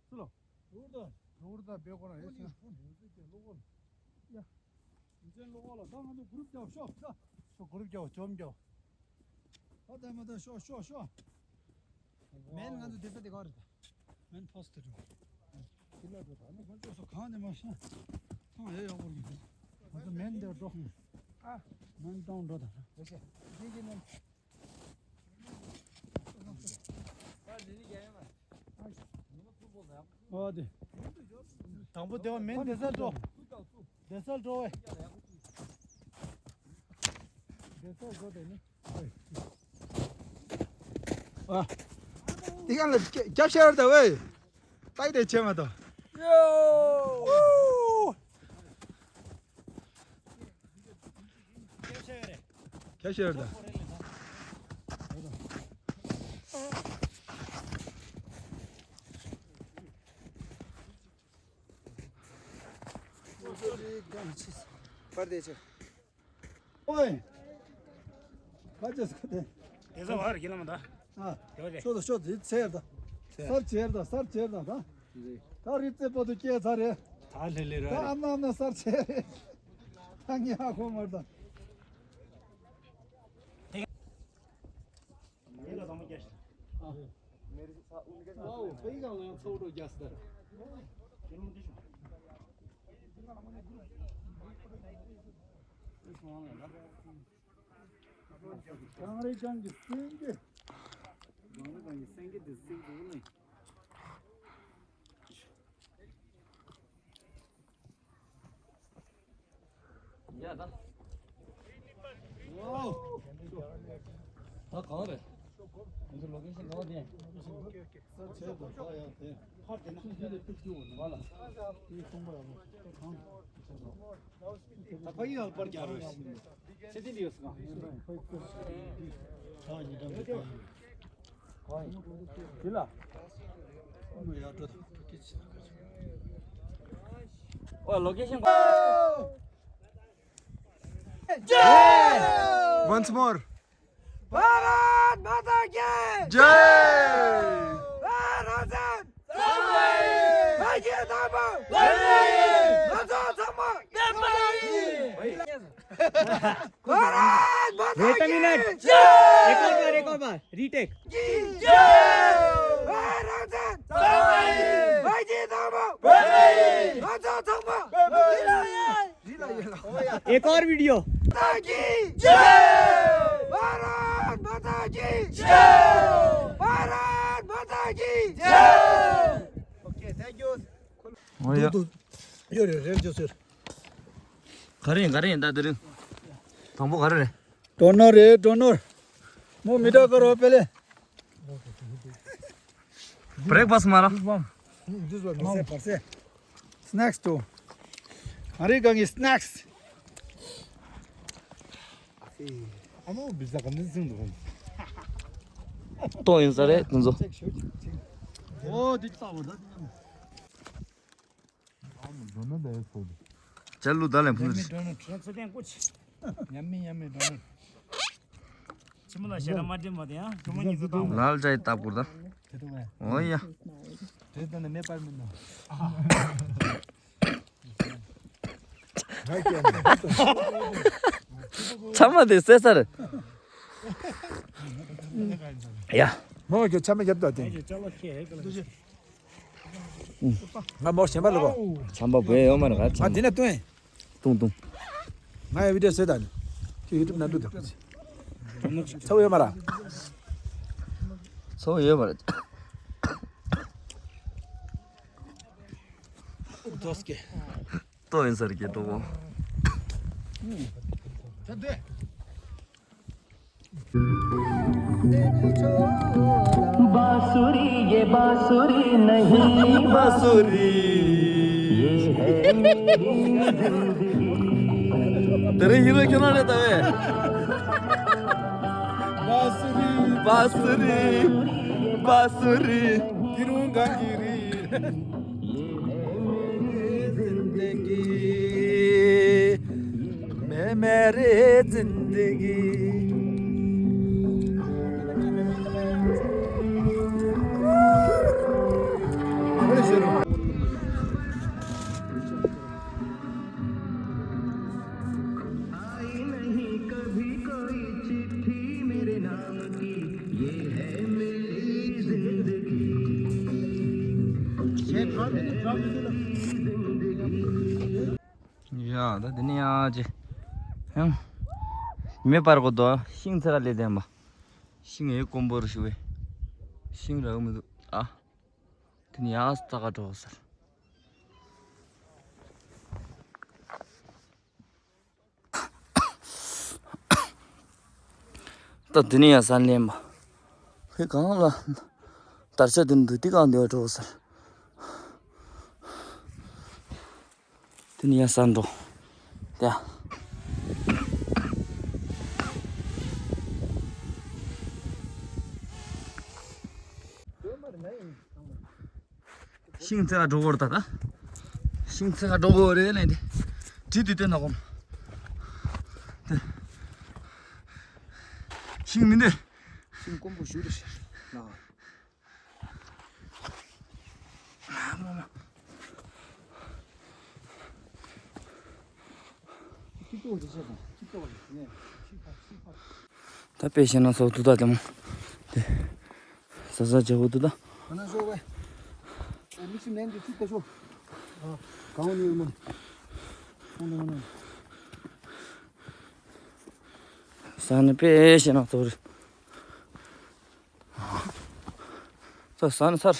སུ་ལོ། རུ་ད། རུ་ད་བེ་གོ་ན་ཡེ་སི། ཡ། ཡིན་ཚན་ལོ་གོ་ལ་ད་ང་ཚོ་གུ་རུབ་རྒྱག་ཤོག་ཤོག་གུ་རུབ་རྒྱག་ཇོམ་རྒྱག་ད་ད་མ་ད་ཤོག་ཤོག་ཤོག་མེན་ང་ཚོ་དེ་ས་དེ་ག་རེད། མེན་ཕོ་སི་ཊི་རེད། དེ་ལ་འགྲོ་ད་ནི་ཁོ་ཚོ་སོ་གང་ནས་མ་ཤ་ཐང་ཡོད་ཡོག་པོ་ཡིན། ང་ཚོ་མེན་དེར་འགྲོ། ཨ། མེན་ཏང་འགྲོ་ད་ན། ཡོད་ཤ། དེ་གི་ནི། ཨོ་དེ། དང་པོ་དེ་བ་མེན་དེ་སར་འགྲོ། དེ་སར་འགྲོ་བས། དེ་སར་འགྲོ་དེ་ནི། ཨ། དེ་གང་ལ་རྒྱབ་ཤར་ད་བས། ཏའི་དེ་ཆེ་མ་ཏོ། ཡོ། ཁྱེད་ཤེས་རེད། པར་དེ་ཆེ། ཨོའི། ཁ་ཅེས་ཁ་དེ། དེ་ཚོ་བར་གྱི་ལ་མ་ད། ཨ། དེ་བ་རེད། ཤོ་ད་ཤོ་ད་ཚེར་ད། སར་ཆེར་ད་སར་ཆེར་ད་ད། ད་རི་རྩེ་པོ་དུ་སྐྱེས་ཚར་རེད། ད་ལེ་ལེ་ར་ད་རེད། ཨ་མ་ཨ་མ་སར་ཆེར་རེད། ད་ངས་ཧ་གོ་མར་ད། དེ་ལ་ཚང་མ་སྐྱེས་ཤིག་ཨ། ཨའོ་པེ་གང་ལ་ཡང་ཚོགས་འགྲོ་རྒྱག་སྟེ། དེ་ལུང་འདི་ཤོག་གངས་རི་སྐྱོང་གི་སེང་གེ། གངས་རི་སྐྱོང་གི་སེང་གེ་འདི་སེང་གེ་འདི་ནི། ཡ་ད། ཝའོ། ད་གང་རེད། ང་ཚོ་ལོ་ཀེ་ཤན་གང་དེ། སར་ཆེར་ད་ད་ཡང་དེ། ཕར་དེ་ན་འདི་ལ་ཏིག་ཏིག་འོ་ན་ལ། དེ་གསུངས་པ་ཡང་ད་གང་། ད་ཕ་ཡི་ཨལ་པར་རྒྱ་རོས། ཚེ་འདི་ཡོད་སོང་། ད་ཡི་འགྲམ་དུ་ད་ཡི། ཨོ་ཡི་ལ། ཨོ་ལོ་ཀེ་ཤན། Once more. Bharat माता की जय। भारत रत्न। भाई जी धामा। भाई। राजा धामा। भारत माता की। Wait a minute. जय। एक और बार, एक और बार। Retake. की जय। भारत रत्न। भाई जी धामा। राजा धामा। एक और video. माता की जय। भारत माता की जय। भारत माता की जय। Okay, thank you. ཨོ་ཡ། ཡོད་རེད་རེད་ཇོ་སེར། ག་རེ་ཡིན་ག་རེ་ཡིན་ད་དེ་རིང་། དང་པོ་ག་རེ་རེད། ཌོ་ནར་རེད་ཌོ་ནར། म मिठो करो पहले। ब्रेकफास्ट मार। This one. This one. No. Parse, parse. Snacks too. हरे गंगे snacks. आमा बिजा कम दिन सिंह दुकान। ཏོག་ཡིན་ས་རེད་དེ་ཚོ། ཨོ་དེ་ལྟ་བུ་ད་དེ་ཉམས། ཇ་ལུ་ད་ལན་ཕུན་ཚུན། ཉམས་མི་ཉམས་མི་འགྲོ་ནི། ཁྱིམ་ལ་ཞེ་དྲག་མ་འགྲིམ་པ་དེ་ཡང་ཁྱོད་མ་གཉིས་སུ་བཏང་བ། ལ་ལ་ཅའི་ལྟ་བུར་ད། དེ་འདུག་གས། ཨོ་ཡ། དེ་ལྟ་ནས་མེ་སྤར་མི་འདུག་ཚང་མ་དེ་བསད་ཚར། ཡ། མོ་གི་ཆ་མ་རྒྱབ་དོ་དེ། ང་མོ་གཞན་པ་ལ་གོ། ཆམ་པ་བོད་ཡོད་མ་རེད་ག་ང་འདི་ན་བཏོན། ཏུང་ཏུང་། ང་ཡ་བི་ཌིའོ་བཟོས་དང་། ཁྱོད་ཡུ་ཊུབ་ནང་འདུག་དང་། ཚ་བོ་ཡོད་མ་རེད། ཚ་བོ་ཡོད་མ་རེད། ཏོག་ཡིན་ས་རེད་ཀྱི་ཏོག་པོ། बांसुरी ये बांसुरी नहीं बांसुरी। ये है मेरी जिंदगी। तेरे हीरो क्यों ना रहता है? बांसुरी बांसुरी बांसुरी। गिरूंगा गिरी। ये है मेरी जिंदगी। मैं मेरी जिंदगी। आई नहीं कभी कोई चिट्ठी मेरे नाम की, ये है मेरी जिंदगी। ये है मेरी जिंदगी। ཡ། ད་དེ་ནས་ཡང་ཅི། ཡང་། མེ་སྤར་གོ་དོ། ཤིང་ཚེ་ག་ལས་ལྡན་པ། ཤིང་ཨེ་དཀོན་པོ་རུ་ཞུ་བས། ཤིང་རག་མི་འདུག་ཨ། དེ་ནས་ཡང་རྩ་ཁ་འགྲོ་ཟེར། ད་དེ་ནས་ཡང་ས་ལེན་པ། ཧེ་གང་ལ། དར་ཆ་དེ་འདུག་དེ་གང་འདུག་འགྲོ་ཟེར། དེ་ནས་ཡང་ས་འགྲོ། དེ། ཤིང་ཚེ་ག་འགྲོ་གོ་ར་ད་ད། ཤིང་ཚེ་ག་འགྲོ་གོ་རེད་ལན་དེ། དྲི་དུས་དེ་ན་གོམ། དེ། ཤིང་མི་འདི། ཤིང་དཀོན་པོ་ཞུ་རེ་ཤར། ལ། ད་དཔེ་བཤད་ན་སོགས་དུ་ད་དེ་མོ། དེ། ཟ་ཟ་བྱེད་དགོས་དུ་ད། ག་ན་ཤོག་བས། མི་ཤི་མེན་དུ་ཅི་ད་ཤོག་གང་ནས་ཡོད་མོ། ཁོང་ནས་ཡོད་མོ། ཟ་ནས་དཔེ་བཤད་ན་སོགས་རེད། ཚ་ཟ་ནས་ཚར།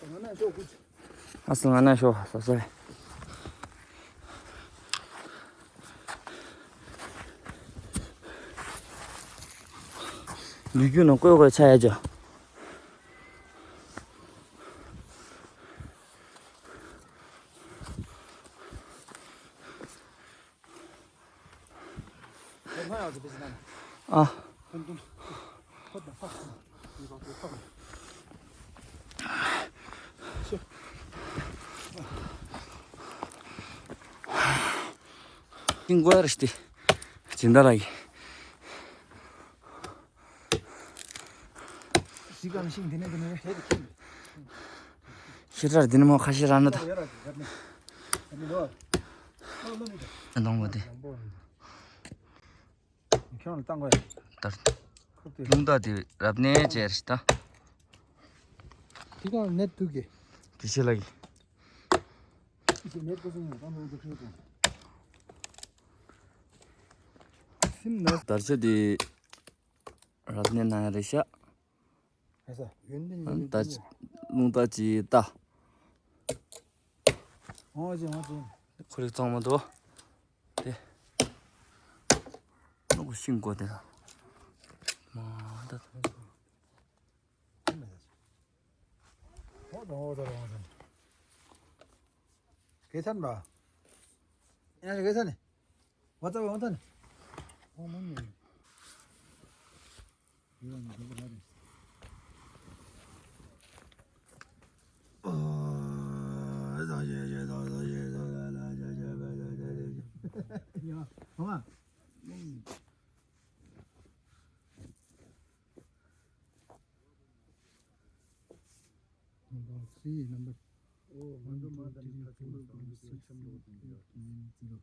ང་ན་ཤོག་ཁུ། ཨ་སི་ང་ན་ཤོག་ས་ས། ལུས་རྒྱུ་ནང་བཀོད་དགོས་ཆ་ཡ་ཅོ། ཨ། ཤིང་སྒོ་ར་ཤི་སྟེ། སྦྱིན་བདག་ལགས་ཀྱིས། ཤི་ཀ་ལ་ཤིང་དེ་ནས་དེ་ནས་རེད། ཤི་ཁྲར་དེ་ནས་མོ་ཁ་ཤི་ར་ན་ད། ཨ་དང་པོ་དེ། ཁྱོད་ལ་བཏང་གོ་ཡ། ལྟར། ཁུག་དེ། རླུང་རྟ་དེ་རབ་གནས་བྱས་རེད་ད། དེ་གང་ནད་དུག་གི། དེ་ཤི་ལ་གི། དེ་ནད་ཀོ་སོང་ཡང་བཏང་གོ་ཡ་དུ་ཁྱོད་དང་། སིམ་ན། དར་ཆ་དེ། རབ་གནས་ན་ཡ་རེད་ཤག་ད་རླུང་རྟ་ཅི་ལྟ། ཁོ་རིག་ཚང་མ་འདུག་ཤིང་སྒོ་དེ་ལ། མ་ད། ཨོ་ད་ཨོ་ད་ཨོ་ད། གེ་ཚན་པ། ཡང་གེ་ཚན་ནི། ཝ་ཙ་ཝ་ཙ་ནི། ཨོ་མ་ནི། ཡ། ཧོ་མ། Number three, number one, two, three, four, five, six, seven, eight, nine, zero.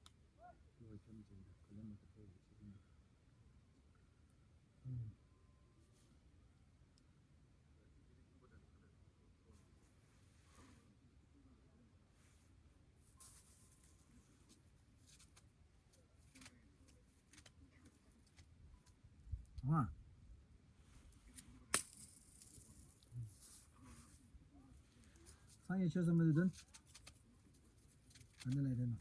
ཨ། སངས་རྒྱས་ཆོས་གསུངས་པ་དེ་དོན། ག་འདི་ལ་ཡི་དེ་ན།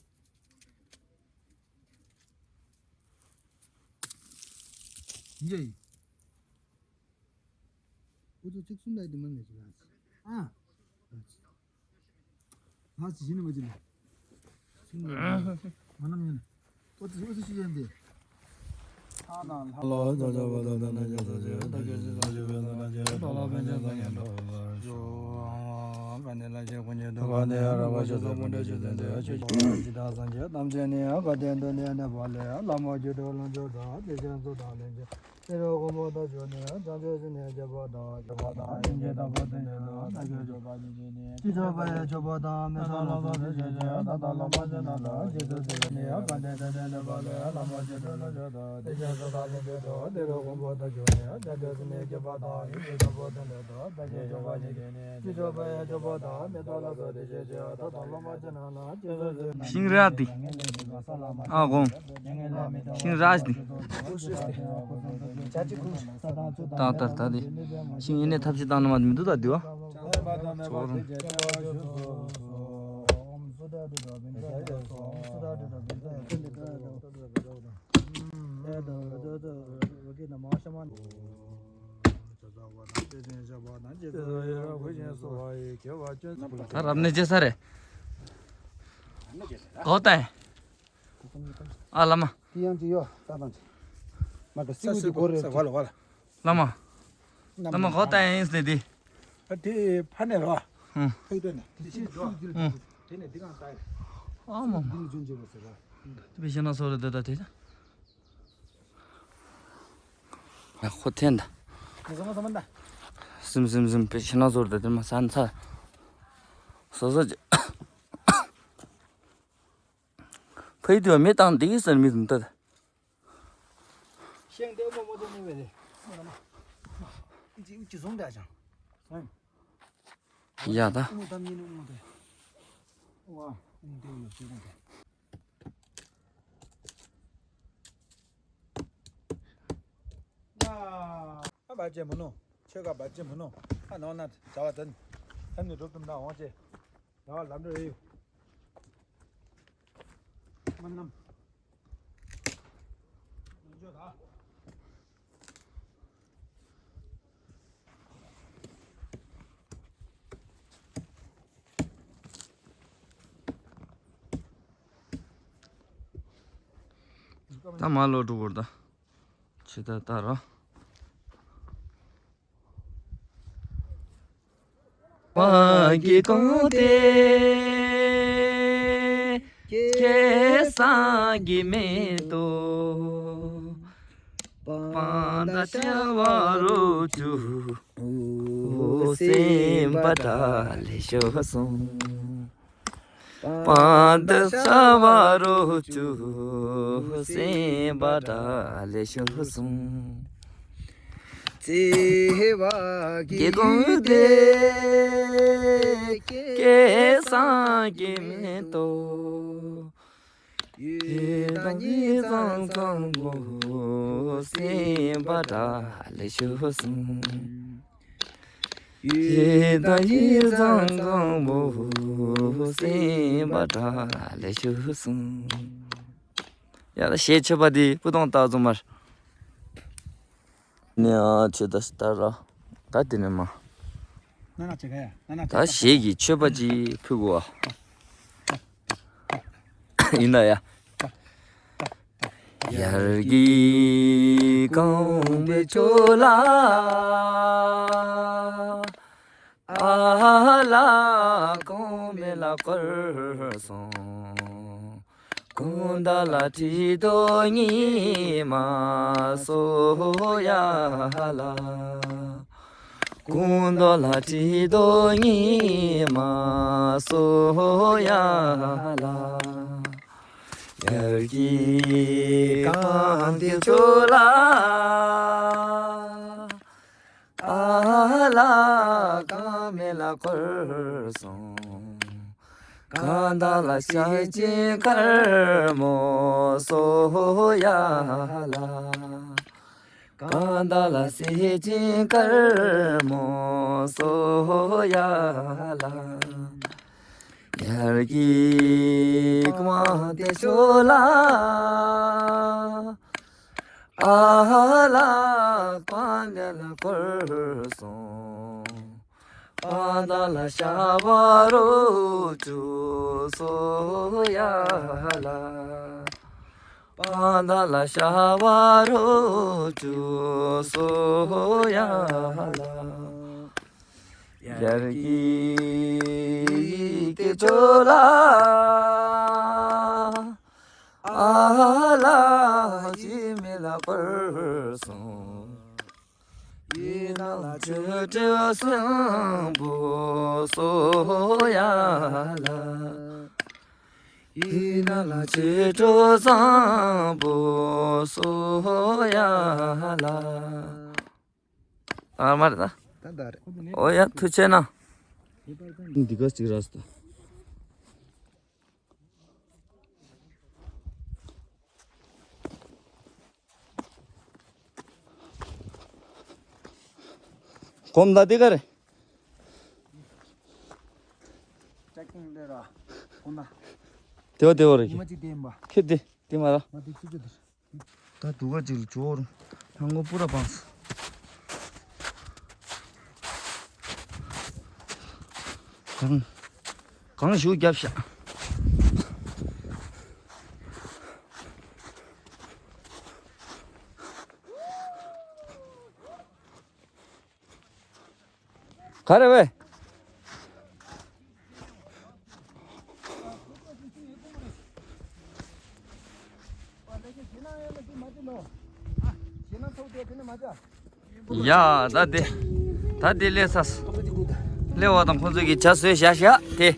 ཡེ། ཨུ་ཚོ་ཚིག་གསུམ་ལ་ཡི་དེ་མ་ངེས་ཅི་ལ། ཨ། ལགས་ཀྱི་ཞི་ནི་མ་ཅི་ལ། ཞི་ནི་མ་ཅི་ལ། མ་ནམ་ཡིན། ཨོ་ཙི་ཨོ་ཙི་ཞིག་ཡིན་ཏེ། ལོ་ཙཱ་ཙཱ་བ་དང་ནང་ཆེན་ས་ཆེ་ད་སྐད་ཅིག་ཙམ་ཞིག་བས་ན་ན་ཆེ་ཏོ་ལ་ཕན་ཆེན་ས་ངན་འགྲོ་བར་ཤོག་ཨ་མ་པཎྜི་ཏ་ལ་ཆེ་ཁོང་ཉིད་དུ་ག་ནས་ཡང་རབ་པ་ཆོས་ཚོགས་ཀུན་འདྲ་ཆོས་ཚན་དེ་ཆོས་ཀྱི་ཕ་རོལ་ཕྱིན་དང་སངས་རྒྱས་ཐམས་ཅད་ནི་ཡང་ག་དེ་འདུ་ནས་གནས་པ་ལས་བླ་མ་སྒྱུ་འཕྲུལ་ལྷུན་གྲུབ་དང་དེ་བཞིན་གསུང་དང་ལྷན་ཅིག་དེ་རུ་མགོན་པོ་དང་བཅས་ནས་བྱང་ཆུབ་སེམས་ནི་སྐྱེས་པ་དང་སྐྱེས་པ་དང་སེམས་ཅན་དང་པོ་དེ་ཉིད་དུ་བདག་གིས་སྤྱོད་པ་ཉིད་ཀྱིས་ནི་ཅི་ཐོབ་པའི་སྤྱོད་པ་དང་མི་ཐོབ་ལ་སོགས་དེ་བཞིན་གཤེགས་པ་དང་སློབ་མ་ཆེན་རྣམས་ལ་རྗེས་སུ་བརྩེ་བས་ནི་གང་དེ་དེ་དེ་ནི་བ་ལས་བླ་མ་སྒྱུ་འཕྲུལ་ལ་མཆོད་དོ་དེ་བཞིན་གསུང་དང་ལྷན་ཅིག་ཏུ་དེ་རུ་མགོན་པོ་དང་བཅས་ནས་བདག་གི་སེམས་ནི་སྐྱེས་པ་དང་སེམས་ཅན་དང་པོ་དེ་ཉིད་དུ་བདག་གིས་སྤྱོད་པ་ཉིད་ཀྱིས་ནི་ཅི་ཐོབ་པའི་སྤྱོད་པ་དང་མི་ཐོབ་ལ་སོགས་དེ་བཞིན་གཤེགས་པ་དང་སློབ་མ་ཆེན་རྣམས་ལ་རྗེས་སུ་བརྩེ་བས་ནི། ཤིང་ར་དེ། ཨ་དགོང་། ཤིང་ར་དེ། ད་ད་ད་དེ། ཤིང་ཡིན་ནའི་ཐབས་ཤེས་བཏང་ན་མ་མི་འདུག་ད་དེ་བ། ཚོགས་རུང་། ད་རབ་གནས་རྗེས་ས་རེད། གོ་ད། ཨ་བླ་མ། དེ་ཡང་ཅི་ཡོད་ད་དང་ཅི། མ་ག་སི་ཝི་དེ་གོ་རེད། ས་ག་ལ་བ་ལ། བླ་མ། བླ་མ་གོ་ད་ཡིན་ཟེར་དེ། ཨ་དེ་ཕ་ནས་རོ། ཧུང་། ཕ་གི་སྟོད་ནས། དེ་ཤེས་འགྲོ། ཧུང་། དེ་ནས་འདི་གང་ལྟ་ཡིན། ཨ་མ་མ། འདི་ནས་ཅུང་ཅི་རོ་ཟེར་ར། དེ་བས་ཤེས་ན་སོ་རེད་དེ་ད་དེ། ཨ་ཁོ་འཐེན་ད། ཁོ་ཟ་མ་ཟ་མ་ད། སིམ་སིམ་སིམ་པའི་ཤི་ན་ཟོར་དེ་དེ་མ་ས་ན་ཚ། སོ་སོ་ཅི། ཕ་ཡི་དུ་མི་བཏང་འདི་ཟེར་མི་འདུག་ད། ཤེང་དེ་མོ་མོ་དེ་ནི་བས་རེད། ཅི་ཅི་བཟུང་ད་ཅང་། ཡ་ད། ཨུ་མོ་དམ་ཉིན་ཨུ་མོ་དེ། ཝ། ཨུ་མོ་དེ་ཡོད་ཤེས་གོང་དེ། ཡ། ཨ་བ་ཅན་མི་ནོ། ཆོས་ཀ་བ་ཅན་མི་ནོ། ཨ་ནོ་ན་བྱ་བ་དན། ཐམ་ནི་སྒྲུབ་ཏུ་མདའ་འོང་ཅེ། བྱ་བ་ལམ་འགྲོ་ཡོད། མ་ནམ། ལུང་ཕྱོགས་དང་། ད་མ་ལོ་འགྲོ་བར་ད། ཇི་ལྟར་ལྟར་རོ། དབང་གིས་གང་སྟེ་སྐལ་བཟང་གི་མེ་ཏོག་སྤང་དང་བྱ་བ་རོ་བཅུ་སེམས་པ་དག་ལས་བྱུང་སོང་། སྤང་དང་བྱ་བ་རོ་བཅུ་སེམས་པ་དག་ལས་བྱུང་སོང་། བརྩེ་བ་གི་གུང་སྟེ་སྐལ་བཟང་གི་མེ་ཏོག་ཡོད་དང་ཡིད་ཙམ་ཙམ་པོ་སེམས་པ་དག་ལས་བྱུང་སོང་། ཡིད་དང་ཡིད་ཙམ་ཙམ་པོ་སེམས་པ་དག་ལས་བྱུང་སོང་། ཡ་ད་གཞས་ཆོས་པ་དེ་སྤུ་ཏོང་ལྟ་ཙམ་མར། ནི་ཨ་ཆོས་ད་ལྟ་ར། ད་དེ་ནས་མ། ན་ན་ཆེ་ག་ཡ། ན་ན་ཆེ་ད་ག་ཞེས་ཀྱི་མཆོད་པ་ཅིག་ཕུལ་དགོས་བ། ཡིན་ད་ཡ། ཡར་གྱི་གང་པའི་ཆོས་ལ། ཨ་ལ་གོང་མའི་ལ་བསྐོར་སོང་། གང་དག་ལ་ཁྲི་གདུགས་ཉི་མ་སོ་ཡ་ལ། གང་དག་ལ་ཁྲི་གདུགས་ཉི་མ་སོ་ཡ་ལ། ཡར་གྱི་གང་དེ་ཆོས་ལ། ཨ་ལ་གང་མེ་ལ་བསྐོར་སོང་། གང་དག་ལ་ཤེར་ཕྱིན་དཀར་མོ་སོ་ཡ་ལ། གང་དག་ལ་སེར་ཕྱིན་དཀར་མོ་སོ་ཡ་ལ། ཡར་གྱི་གང་དེ་ཆོས་ལ། ཨ་ལ་གང་དག་ལ་བསྐོར་སོང་། གང་དག་ལ་ཤ་བ་རོ་ཅུ་སོ་ཡ་ལ། གང་དག་ལ་ཤ་བ་རོ་ཅུ་སོ་ཡ་ལ། ཡར་གྱི་དེ་ཆོས་ལ། ཨ་ལ་ཡི་མེ་ལ་བསྐོར་སོང་། ཡི་ན་ལ་ཆོས་སྒྲ་སྲིན་པོ་སོ་ཡ་ལ། ཡི་ན་ལ་ཆོས་སྒྲ་སྲིན་པོ་སོ་ཡ་ལ། ཨ་མ་རེད་ད། ད་ད་རེད། ཨོ་ཡ་ཐུགས་ཆེ་ན། འདི་ག་ཅིག་ར་སྟ། གོམ་ད་དེ་ག་རེད། ཅེག་ཀིང་ལེ་ར། ཁོ་ན། དེ་བ་དེ་བ་རེད། ཉི་མ་གཅིག་བསྟན་པ། ཁྱེད་དེ་དེ་མ་ར། ང་དེ་ཅི་ཅི་དེ། ད་དུ་ག་ཅིག་ལ་ཇོ་རུ་ལྷང་གོ་པུ་ར་བངས། གང་གང་ཞུ་རྒྱབ་ཤག་ག་རེ་བས། ཡ་ད་དེ་ད་དེ་ལས་ས་ལས་བ་དང་ཁོང་ཚོ་གི་ཇ་བཟོས་བཞག་བཞག་དེ།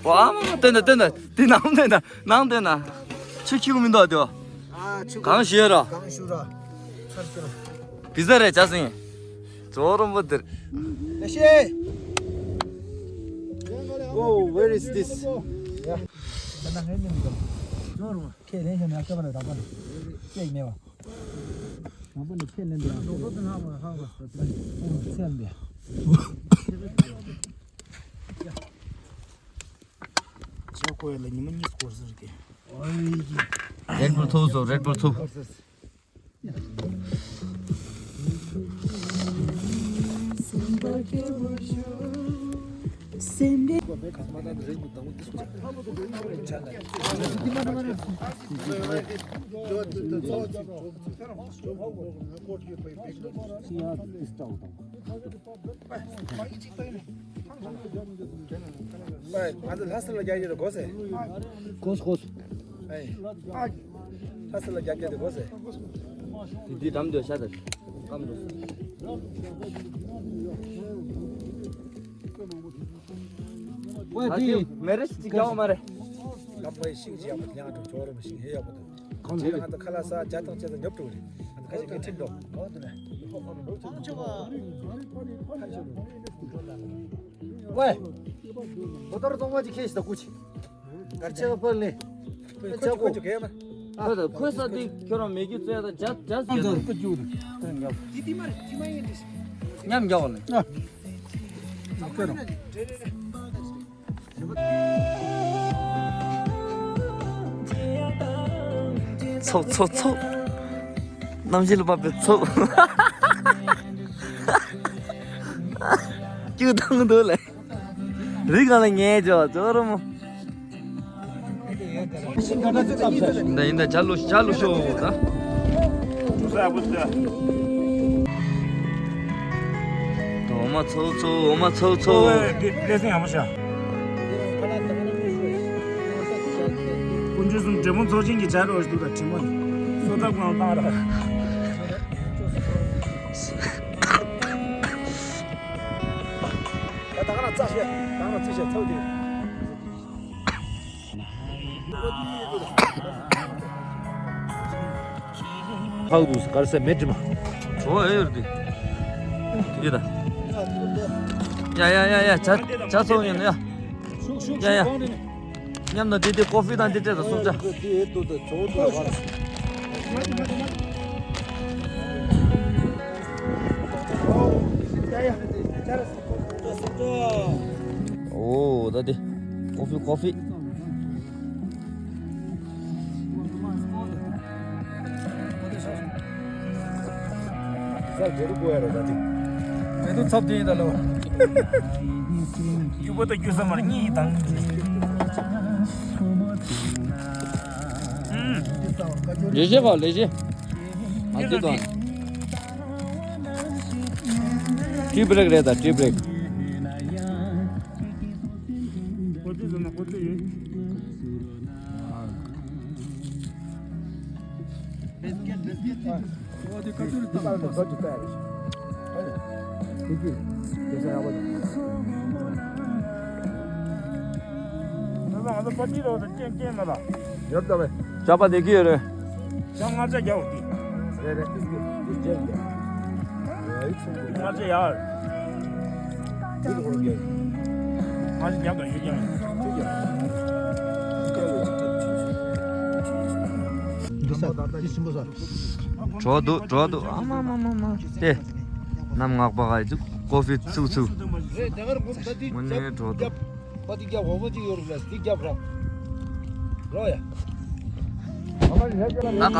ཨ་མ་མ་སྟོན་ད་སྟོན་ད་དེ་ནང་སྟོན་ད་ནང་སྟོན་ན་ཆུ་ཁྱིའུ་མི་འདུག་དེ་བ། ཨ་ཆུ་གང་ཞུ་ཡ་ར། གང་ཞུ་ར། ཚར་ཚར། བི་ཟ་རེད་ཇ་སིང་། ཇོ་རོང་པོ་དེར། ཨེ་ཤེ། Oh, where is this? ཡ། ད་ན་ངའི་མིང་འདི། ཇོ་རོང་པོ། ཁས་ལེན་ཞིག་ནས་ཨ་ཁ་བ་ལ་རག་པ་ནི། ཅེག་མེད་བ། རག་པ་ནི་ཁས་ལེན་འདི་ཡང་ལོག་ཏོ་ཏི་ན་ཧ་བ་ཧ་བ་སོ་ཏི་ན་ཁས་ལེན་འདི། ཇ་ཁོ་ཡ་ལ་ཉི་མ་གཉིས་སྐོར་ཟེར་གི། Red Bull ཐུབ་སོ་Red Bull ཐུབ། ང་ཚོ་ལྷ་ས་ལ་རྒྱག་གི་རེད་གོ་སེ། གོ་སོང་གོ་སོང་། ཨེ། ལྷ་ས་ལ་རྒྱག་གི་རེད་གོ་སེ། དེ་དུས་དམ་དུ་ཤ་དང་། སྐམ་འགྲོ། ཨ་དེ་མེ་རེ་ཞིག་རྒྱག་མ་རེད། སྐམ་པའི་ཤིང་ཅིག་ཡག་པོ་ཉག་ཏུ་ཇོ་རུ་མི་ཤིང་ཧེ་ཡག་པོ་འདུག་གང་དེ་ང་ཚོ་ཁ་ལག་ཟ་ཇ་དང་བཅས་ཏེ་ཉོབ་འགྲོ་རེད། ང་ཚོ་ཁ་ཤས་ཀྱིས་ཁྲིད་འགྲོ། ཝེ། གོ་ཐོར་གཙང་མ་ཅིག་ཁྱེར་ཤིག་ད་སྐུ་ཅིག་གར་ཆེ་བ་ཕར་ལེན། ཁོས་ཁོས་ཁོས་ཅིག་གས་མ། ཁོས་ད་ཁོས་ས་དེ་ཁྱོད་རང་མེ་སྒྱུ་རྩེ་ད་ཇ་ཇ་ཟེར་ནས། མཉམ་རྒྱག་པ་ལ། ཚོགས་ཚོགས་ཚོགས། གནམ་གཤིས་ལ་བབས་པའི་ཚུབ། སྐྱུག་བཏང་འདུག་ལེ། རི་སྒང་ལ་ཉལ་ཅོག་ཅོག་ར་མོ། ཡིན་ད་ཡིན་ད། ཇ་ལུ་ཇ་ལུ་ཤོག་ད། འོ་མ་ཚོ་ཚོ། འོ་མ་ཚོ་ཚོ། ལས་སེམས་ཡག་པོ་ཤག་དཀོན་མཆོག་གསུམ་འབྲས་སྤུངས་ཚོགས་ཆེན་གྱི་ཇ་རོ་ཞིག་འདུག་ད་དྲི་མ་སོ་ཐབ་གང་བཏང་ར། ད་ད་ག་ན་རྩ་བཤད། ད་ག་ན་རྩིས་བཤད་ཚོགས་དེ། ཧའུ་དུ་གར་སེ་མེད་དྲི་མ། འོ་ཨེ་ཡོད་དེ། དེ་ད། ཡ་ཡ་ཡ་ཡ། ཇ་ཇ་ཚོང་ཡིན་ཡ། ཡ་ཡ། མཉམ་དུ་དེ་དེ་ཀོ་ཧྥི་དང་དེ་སྤྲད་དང་སུབ་ཇ། འོ་ད་དེ་ཀོ་ཧྥི་ཀོ་ཧྥི། ཟ་རྒྱུ་རུ་དགོས་ཡ་རེད་ད་དེ། དེ་དུ་ཚབ་དེ་ཡིན་ད་ལོ། རྒྱུ་པོ་ད་རྒྱུ་ས་མར་གཉིས་དང་། ལེ་ཤེ་ག་ལེ་ཤེ། ཨ་ཅི་དང་། ཊི་བྷི་རེག་རེད་ད། ཊི་བྷི་རེག། ཁོ་ཚོས་བཟོས་ན་ཁོ་ཚོས་ཡོད། ཡོད་ད་བས། ཅག་པ་བསྡད་ཀྱི་ཡོད་རེད། ཞག་ལྔ་བརྒྱ་རྒྱག་འོ་དེ། རེད་རེད། ལྔ་བརྒྱ་ཡར། ལྔ་བརྒྱ་རྒྱག་དང་ཡོད་ཀྱང་། འདི་ས་འདི་ཞིམ་པོ་ས། གྲོགས་འདུག་གྲོགས་འདུག་ཨ་མ་མ་མ་མ། ཏེ། གནམ་ངག་པ་ག་ཡི་ཀོ་ཧྥི་ཚུགས་ཚུགས། དངོས་གནས་གྲོགས་འདུག་པ་ཏི་རྒྱབ་འོ་མ་ཅིག་ཡོད་རེད་ལ་ཏི་རྒྱབ་ར། རོ་ཡ། ད་གང་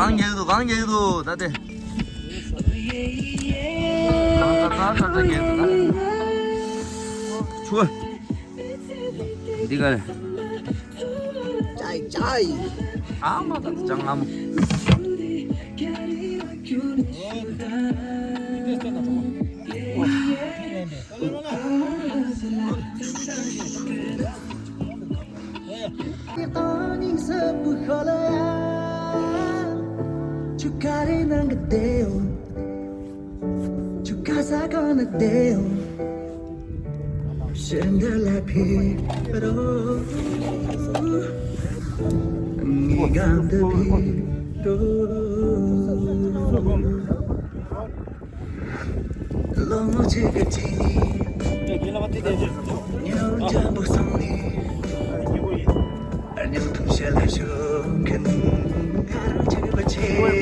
རྒྱག་གི་འདུག་གང་རྒྱག་གི་འདུག་ད་ཏེ། གང་ད་གང་ད་ད་རྒྱག་གི་འདུག་ད། ཆུ། འདི་ག་རེད། ཅའི་ཅའི། ཨ་མ་ད་ཅང་ཨ་མ།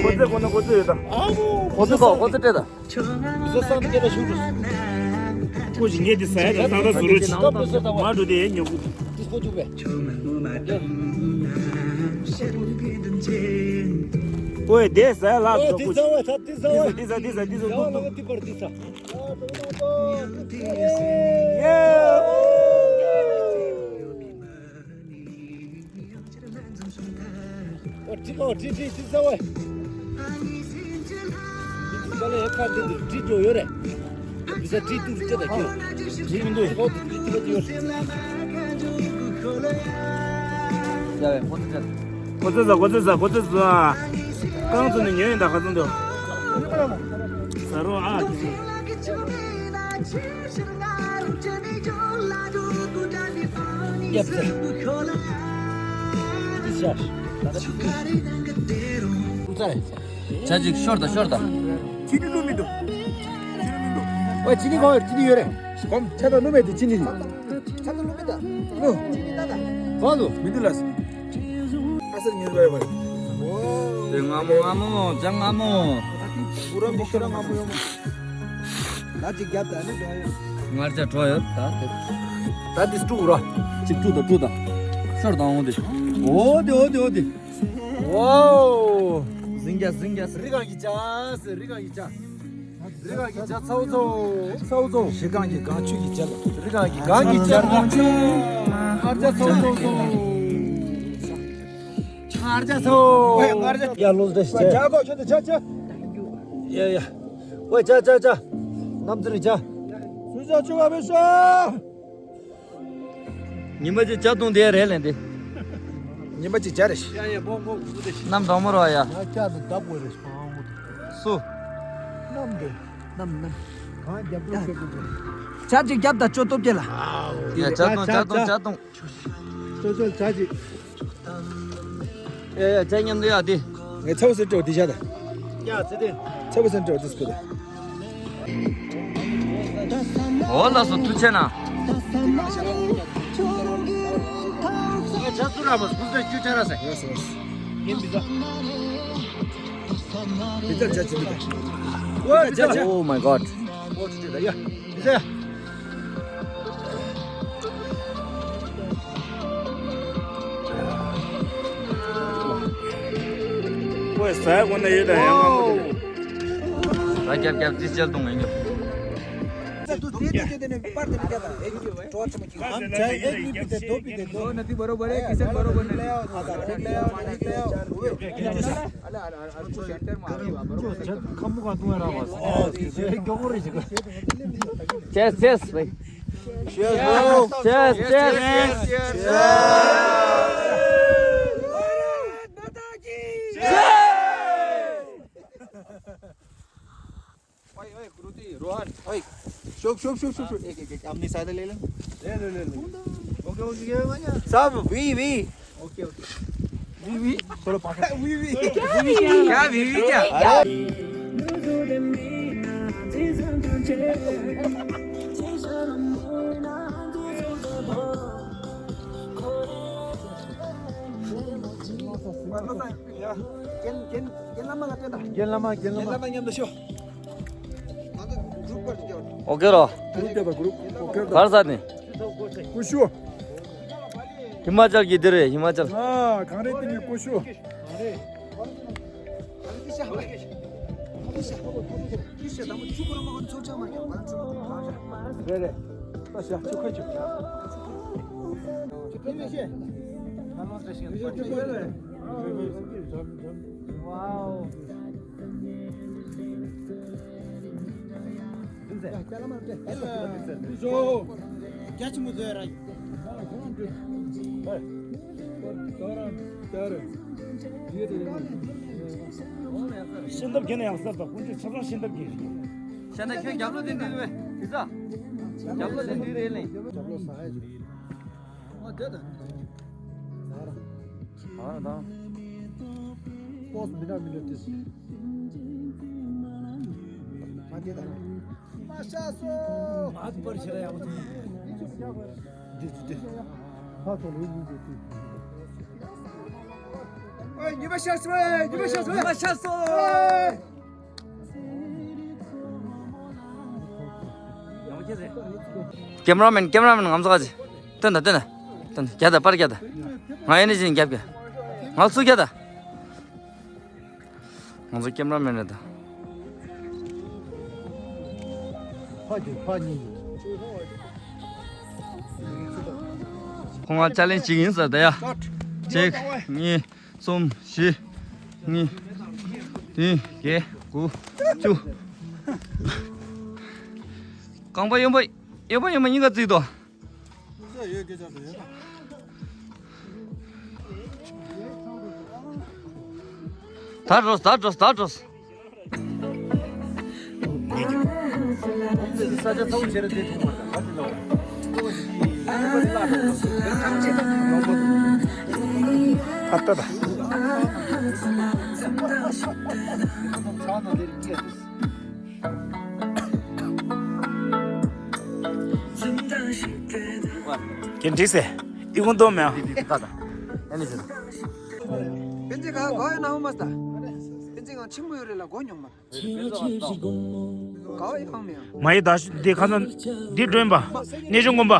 ཁོ་ཚོས་ཁོ་ན་ཁོ་ཚོས་ཡོད་དམ། ཁོ་ཚོས་ཁོ་ཁོ་ཚོས་སྤྲད་དམ། ཁོ་ཞིག་ངས་དེ་ཟ་ཡ་དང་ཏག་ཏག་བཟོ་རོགས་གྱིས། མ་འགྲོ་དེ་ཉོ་གི། ཨོའི་དེ་ཟ་ཡ་ལ་ཨོ་དེ་ཟ་བ་ད་དེ་ཟ་བ། དེ་ཟ་དེ་ཟ་དེ་ཟ་འདུག་འདུག་དེ་པར་དེ་ཟ། ཨོ་ཁྲི་ཁ་ཁྲི་ཁྲི་ཁྲི་ཟ་བ། མི་ཚེ་ལ་ཧེ་ཁ་འདི་འདི་ཁྲི་འགྲོ་ཡོད་རེད། མི་ཚེ་ཁྲི་ཏུ་ཅེ་ད་ཁྱོད། ཁྲི་མི་འདུག་ཁོ་ཏུ་ཁྲི་ཏུ་ཡོད། ཡ་བས་ཁོ་ཏུ་ཅེ། ཁོ་ཚོ་ཟ་ཁོ་ཚོ་ཟ་ཁོ་ཚོ་ཟ། རྐང་ཚོ་ནས་ཉོས་ཡིན་ད་ཁ་ཚོ་འདུག་ཟ་རོ་ཨ། ཡབ་ཚེ། ཅ་ཅིག་ཤོར་དང་ཤོར་དང་། ཅི་ནི་བླུག་མི་འདུག་ཅི་ནི་མི་འདུག་ཨོ་ཅི་ནི་གོ་ཅི་ནི་ཡོད་རེད། གོམ་ཆ་དང་བླུག་མེད་དེ་ཅི་ནི་རེད། ཆ་དང་བླུག་མེད་ད། ཨོ། ཅི་ནི་ད་ད། གོ་ལུ་མི་འདུག་ལ། ཨ་སེར་ཉེར་བའི་བར། དེ་སྔ་མོ་སྔ་མོ་ཅང་སྔ་མོ། བུ་རམ་མི་ཤོར་སྔ་མོ་ཡོང་མོ། ད་ཅིག་རྒྱབ་ད་ནི་འགྲོ་ཡོད། ངར་ཅག་འགྲོ་ཡོད་ད་དེ། ད་དེ་དཀྲུག་ར། ཅིག་དཀྲུག་དང་དཀྲུག་དང་། ཤོར་དང་འོང་དེ། འོ་དེ་འོ་དེ་འོ་དེ། ཝའོ། ཟིང་རྒྱ་ཟིང་རྒྱ། རི་སྒང་གི་བྱ་ཟེར། རི་སྒང་གི་བྱ། རི་སྒང་གི་བྱ་ཚ་བོ་ཚ་བོ། ཚ་བོ་ཚ་བོ། རི་སྒང་གི་སྒང་ཆུ་གི་བྱ། རི་སྒང་གི་སྒང་གི་བྱ། ངར་བྱ་ཚ་བོ་ཚ་བོ། ངར་བྱ་ཚ་བོ། ཡ་ལོ་འདྲ་ཞིག་བྱ། ཡ་ཡ། ཝེ་བྱ་བྱ་བྱ། གནམ་རྩེ་རི་བྱ། སུ་བྱ་ཆུ་བ་བེ་ཤ། ཉི་མ་གཅིག་ཇ་བཏུང་དེ་རེད་ལན་དེ། ཉི་མ་གཅིག་ཇ་རེད། ཡ་ཡ་བོ་བོ་བོ་དེ་ཤི། གནམ་དྭངས་མོ་རོ་ཡ། ང་ཅག་ཏུ་བདག་པོ་རེད་སྤང་འོ། སུ། གནམ་དེ། གནམ་གནམ། གང་རྒྱབ་ཏུ་ཆེ་གི་ཅི། ཇ་གཅིག་རྒྱབ་ད་ཅོ་སྟོབས་རྒྱལ་ལ། ཡ་ཇ་བཏུང་ཇ་བཏུང་ཇ་བཏུང་། ཅོ་ཅོ་ཇ་གཅིག། ཡ་ཡ་ཇ་མཉམ་དུ་ཡ་དེ། ངས་ཚ་བོ་སེར་སྤྲོ་དེ་ཤ་ད། ཡ་ཚེ་དེ། ཚ་བོ་སེར་སྤྲོ་དེ་སྐུ་ད། འོ་ལགས་སོ་ཐུགས་ཆེ་གནང་། ཇ་ཚུར་ར་མ་སྐུ་ཚེ་བཅུ་ཆ་ར་ཟེར། ཡོ་སོ་ཡོ་སོ། ཡིན་མི་ཚ། མི་ཚ་ཇ་ཅི་མི་ཚ། ཝ་ཇ་ཇ། Oh my god. འོ་ཅི་ཅི་ད་ཡ། མི་ཚ་ཡ། ཝེ་ཟ་ཡ་གོ་ན་ཡོད་ད་ཡ་ང་མོ་དེ། ད་རྒྱབ་རྒྱབ་ཅི་ཅར་གཏོང་ཡིན་རྒྱབ། Cheers, cheers, भाई। Cheers, bro। Cheers, cheers। Cheers। ओए, ओए, गुरुजी, रोहन। ओए, शुभ, शुभ, शुभ, शुभ, शुभ। एक, एक, एक, अपनी साइड ले लें। ले, ले, ले, ले। ओके, ओके, ओके, भैया। सब, वी, वी। Okay, okay. वी, वी। चलो, पकड़। वी, वी। क्या वी, वी, क्या? क्या वी, वी, क्या? अरे। རྒན་རྒན་རྒན་བླ་མ་ལ་སྟོན་དང་། རྒན་བླ་མ་རྒན་བླ་མ། རྒན་བླ་མ་མཉམ་དུ་ཤོག། ང་ཚོ་གུ་རུབ་པར་སྐྱོར། ཨོ་ཀེ་རོ། གུ་རུབ་སྐྱོར་དང་གུ་རུབ་ཨོ་ཀེ་རོ་དང་། གར་ས་ནི། ཀུ་ཤུ། ཧི་མ་ཅལ་གྱི་འདི་རེད་ཧི་མ་ཅལ། ཨ་གངས་རི་སྟེང་གི་ཀུ་ཤུ། རེད་རེད། ད་ཤ་ཆུ་ཁ་ཆུ། ཝའོ། རྒྱ་ཆེན་པོ་བཟོས་ར། ཤེས་འདབས་རྒྱན་ཡང་གསར་དང་ཀུན་སྤྱོད་ཆབ་ཆང་ཤེས་འདབས་རྒྱན་ཞིག་ཤ་ན་ཁྱོད་རྒྱབ་ལོག་དེ་འདི་རེད་པས། དེ་ཚ། རྒྱབ་ལོག་དེ་འདི་རེད་ལེ། རྒྱབ་ལོག་ཟ་ཡ་ཞིག་ཨ་དེ་ད། ད་ད། པོས་མི་འདྲ་མི་འདྲ་དེ། ཨ་དེ་ད། མ་ཤ་སོ། མ་པར་ཤ་ཡག་པོ་འདུག་འདི་འདི་འདི། ཧ་ཐོ་ལོ་ཡིན་འདི་འདི། ཨོ་ཉི་མ་ཤ་སོ། ཉི་མ་ཤ་སོ། ཉི་མ་ཤ་སོ། ཀེམ་ར་མེན་ཀེམ་ར་མེན་ང་ཚོ་ག་ཅི། སྟོན་དང་སྟོན་དང་། སྟོན་དང་རྒྱ་དང་པར་རྒྱ་དང་། ང་ཡིན་ནི་ཅི་ཡིན་རྒྱབ་རྒྱ། ང་ཚུར་རྒྱ་དང་། ང་ཚོ་ཀེམ་ར་མེན་རེད་ད། ཕ་གི་ཕ་གཉིས་ཡོད། ཁོང་ང་ཅ་ལེན་ཅིག་ཡིན་ཟེར་ད་ཡ། གཅིག་གཉིས་གསུམ་བཞི་གཉིས་བདུན་བརྒྱད་དགུ་བཅུ། རྐང་པ་གཡོན་པ་གཡོན་པ་གཡོན་པ་གཉིས་ཀ་བརྩིགས་ཏོ། ད་འགྲོ་ད་འགྲོ་ད་འགྲོ། ས་ཆ་ཚ་བོ་བྱས་ན་དེ་ཐུག་མ་ཐག་ད་དེ་ལ་ཨ་ལྟ་ད། ཁྱེད་འགྲིག་ཟེ། ཨི་ཁུང་སྟོན་མེད། པན་ཅི་ག་གོ་ཡ་ན་ཧོ་མ་སྟ། པན་ཅི་ག་ཆེན་པོ་ཡོད་རེད་ལ་གོ་མྱོང་མ། ག་བ་ཡི་ཕང་མེད། མ་ཡི་ད་ཤུ་འདི་ཁ་སང་འདི་སྒྲོན་པ། གནས་ཆུང་དགོན་པ།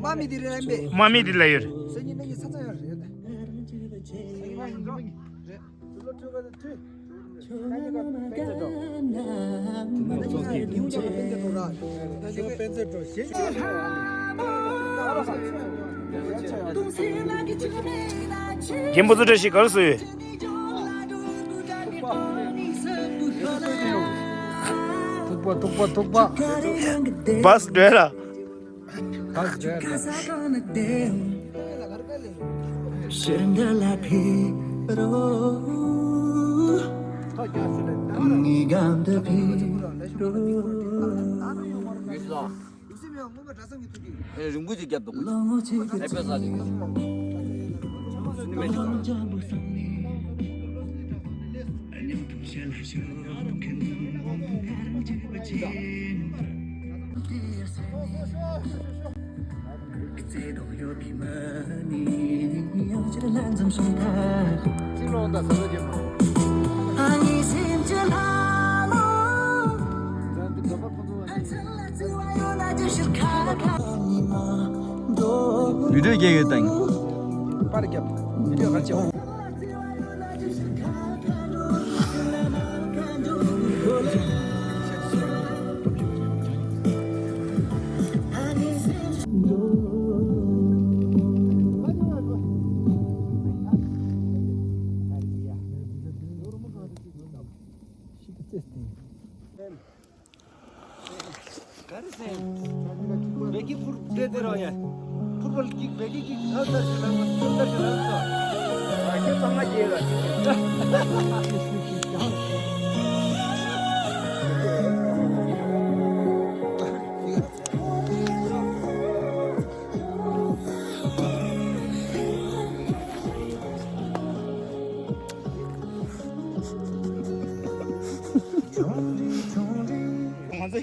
མ་མི་འདི་རེད་ཨེམ་པེ། མ་མི་འདི་ལ་ཡོད་རེད། སེ་ཉི་ནས་ཉི་ཚ་ཚ་ཡོད་རེད། རྒན་པོ་ཚོ་བཀྲ་ཤིས་ག་རེ་བཟོས་ཡོད། ཐུག་པ་ཐུག་པ་ཐུག་པ། བཱས་འགྲོ་ཡ་ལ། བཱས་འགྲོ་ཡ་ལ། ཨེ། རིང་པོ་ཅིག་བརྒྱབ་འདུག་ཁོ་ཚོ། ཨེ། པེ་ས་ལི། བི་ཌིའོ་རྒྱག་ཡོད་དང་། པར་རྒྱབ། བི་ཌིའོ་ག་རེ་བྱེད། ག་རེ་ཟེར། བེ་ཀི་ཕུར་བེ་དེ་རང་ཡ། ཕུར་བལ་ཀིག་བེ་ཀི་ཀིག་ཐར་ཐར་ཞིག་ལངས་པ་ཐར་ཐར་ཞིག་ལངས་སོང་། ཨ་ཁྱེད་ཚང་མ་རྒྱལ་ལ། ང་ཚོ་སྐད་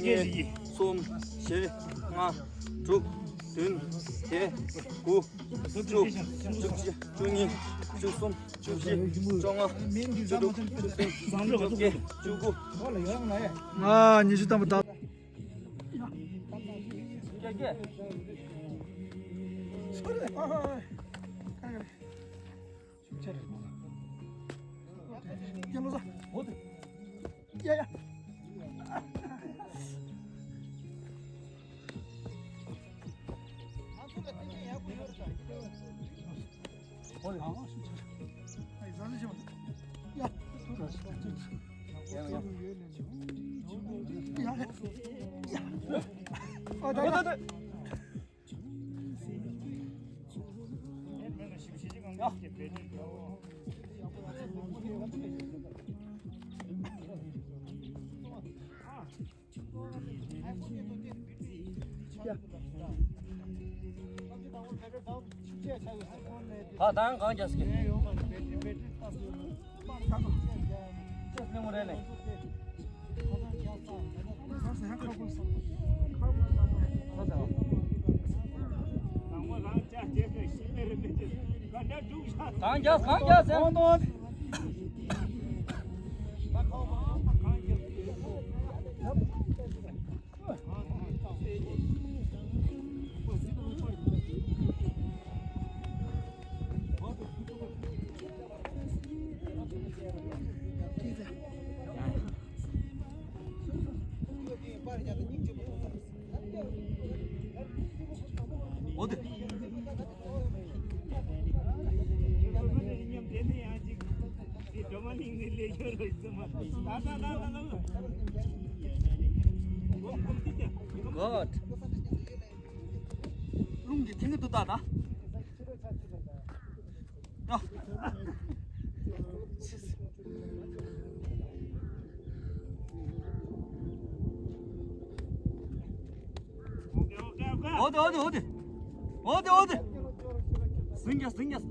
ཞིག་གིས། གསུམ། བཞི། ལྔ། དྲུག་བདུན། བརྒྱད། དགུ། བཅུ། བཅུ་གཅིག་བཅུ་གཉིས། བཅུ་གསུམ། བཅུ་བཞི། བཅོ་ལྔ། བཅུ་དྲུག་བཅུ་བདུན། བཅོ་བརྒྱད། བཅུ་དགུ། ང་ཉི་ཤུ་ཐམ་པ་བཏང་། ད་ད་གང་རྒྱག་སྐད། ཅེས་གླེང་མོ་རེད་ལེ། གང་རྒྱག་གང་རྒྱག་ཟེར། འོ་དེ། རླུང་གིས་འཐེན་གྱི་འདུག་ད་ད། འོ་དེ་འོ་དེ་འོ་དེ། འོ་དེ་འོ་དེ། ཟིང་རྒྱ་ཟིང་རྒྱ།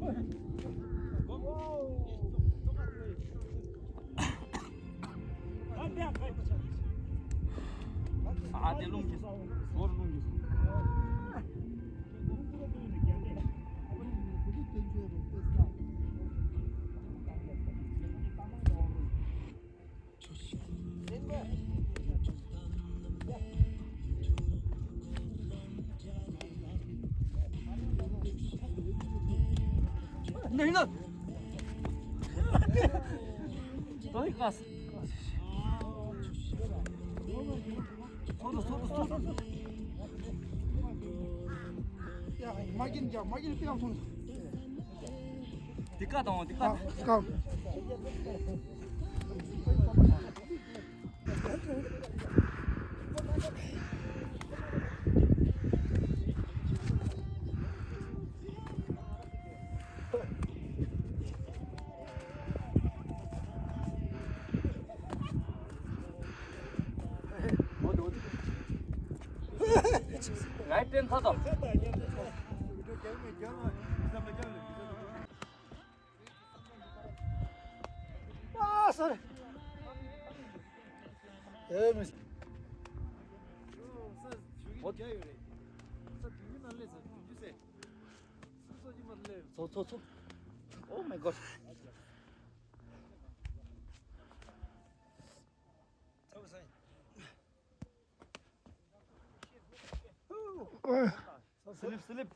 ཨ་དེ་རླུང་གིས། ཟོར་རླུང་གིས། ནས་ན། ཏོ་ཡི་ཀ་སི། ཐོག་ཏུ་ཐོག་ཏུ་ཐོག་ཏུ། ཡ་མ་གིན་ཀྱང་མ་གིན་པི་ལང་ཐོང་། དེ་ཀ་དང་དེ་ཀ། ཨ་ཀ། ལའི་ཊི་ཐོག་ཏུ། ཨ་སོ་རི། ཨེ་མི། ཚོ་ཚོ་ཚོ། Oh my god. Slip, slip.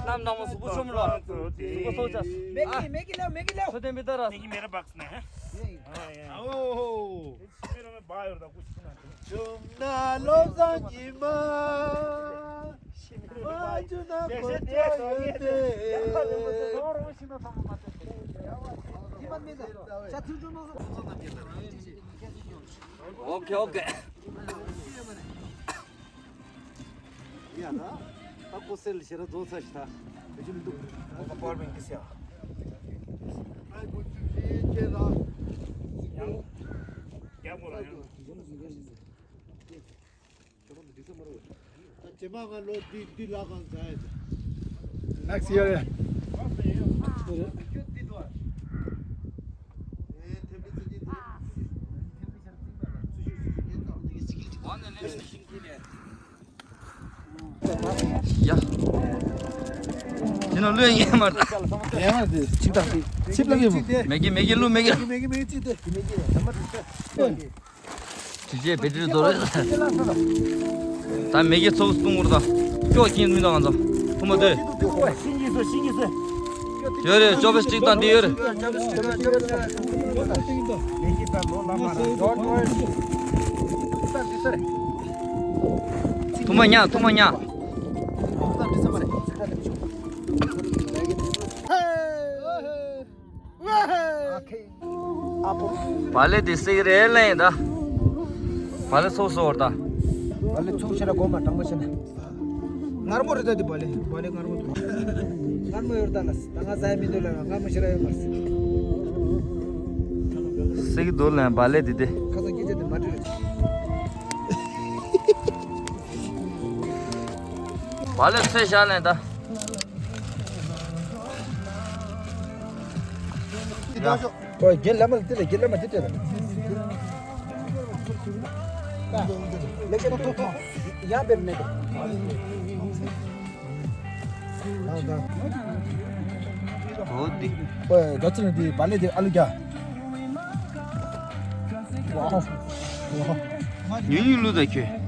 ལམ་ནང་མ་གཟུགས་པོ་ཤོམ་ལ། གཟུགས་པོ་ཚོགས་ཅག་མེ་གི་མེ་གི་ལེའུ་མེ་གི་ལེའུ། ཚོ་དེ་མི་ལྟར་ར། མེ་གི་མེ་ར་བག་སི་ན་ཧ། ཨོ། ཆུང་ན་བློ་བཟང་ཉི་མ། མ་བྱུང་ན་དགོས་ཡོད་དེ། ཨོ་ཁེ་ཨོ་ཁེ། ཡ་ད། ད་ཀོ་སེལ་ཤེ་ར་རྫོགས་ཚར་ཤི་ད། བེ་ཅུ་ལི་འདུག་ཨོ་ཁ་པར་མིང་ཏི་སི་ཡ། ཡང་། ཡང་མོ་ར་ཡང་། ཁྱེད་རང་ཚོ་འགྲིག་ས་མ་རེད། ད་རྗེས་མ་ང་ལོ་འདི་འདི་ལ་གང་ཟ་ཡ་ད། Next year. ཡ། ཁྱེད་རང་ལོས་ཡིན་མ་རེད། ཡ་དེ་ཅི་ད་ཅི་ལ་གི་མེ་གི་མེ་གི་ལུ་མེ་གི། མེ་གི་མེ་གི་ཅི་དེ་མེ་གི་ད་མ་རེད། དེ་རྗེས་བེད་ཀྲི་རྡོ་རེད། ད་མེ་གི་ཚོགས་སུ་བཏུང་བར་ད། ཀྱོག་ཀྱིན་མི་འདུག་ང་ཚོ་ཁུ་མ་དོད། ཡོད་རེད། ཅོ་པེ་གཅིག་དང་འདི་ཡོད་རེད། ཐུ་མ་ཉག་ཐུ་མ་ཉག་བ་ལེ་དེ་སི་རེད་ལེན་ད། བ་ལེ་ཚོགས་སོ་བར་ད། བ་ལེ་ཚོགས་ཤེ་ན་གོ་མ་དྲང་པོ་ཤེ་ན། མངར་མོ་རེད་ད་དེ་བ་ལེ་བ་ལེ་མངར་མོ་འདུག་མངར་མོ་ཡོད་ད་ན་ད་ང་ཟ་ཡ་མི་འདུག་ལ་མངར་མོ་ཤེ་ར་ཡོད་མ་སི། སི་གི་འདུག་ལ་བ་ལེ་དེ་དེ། ཁ་སང་སྐད་ཆ་དེ་མ་དྲིས་རེད། བ་ལེ་ཚེ་ཤ་ལེན་ད། ཡ། ཨོ་རྒན་བླ་མ་ལ་དེ་ལ་རྒན་བླ་མ་དེ་སྤྲད་ལ། ལེགས་བཤད་ཐོག་ཐོག་ཡང་བེར་མེད་དོ། ཨོ་དེ། ཨོ་ད་ཅི་ན་དེ་བ་ལེ་དེ་ཨ་ལུ་རྒྱ། ཉུང་ཉུང་ལུ་ད་ཁྱོད།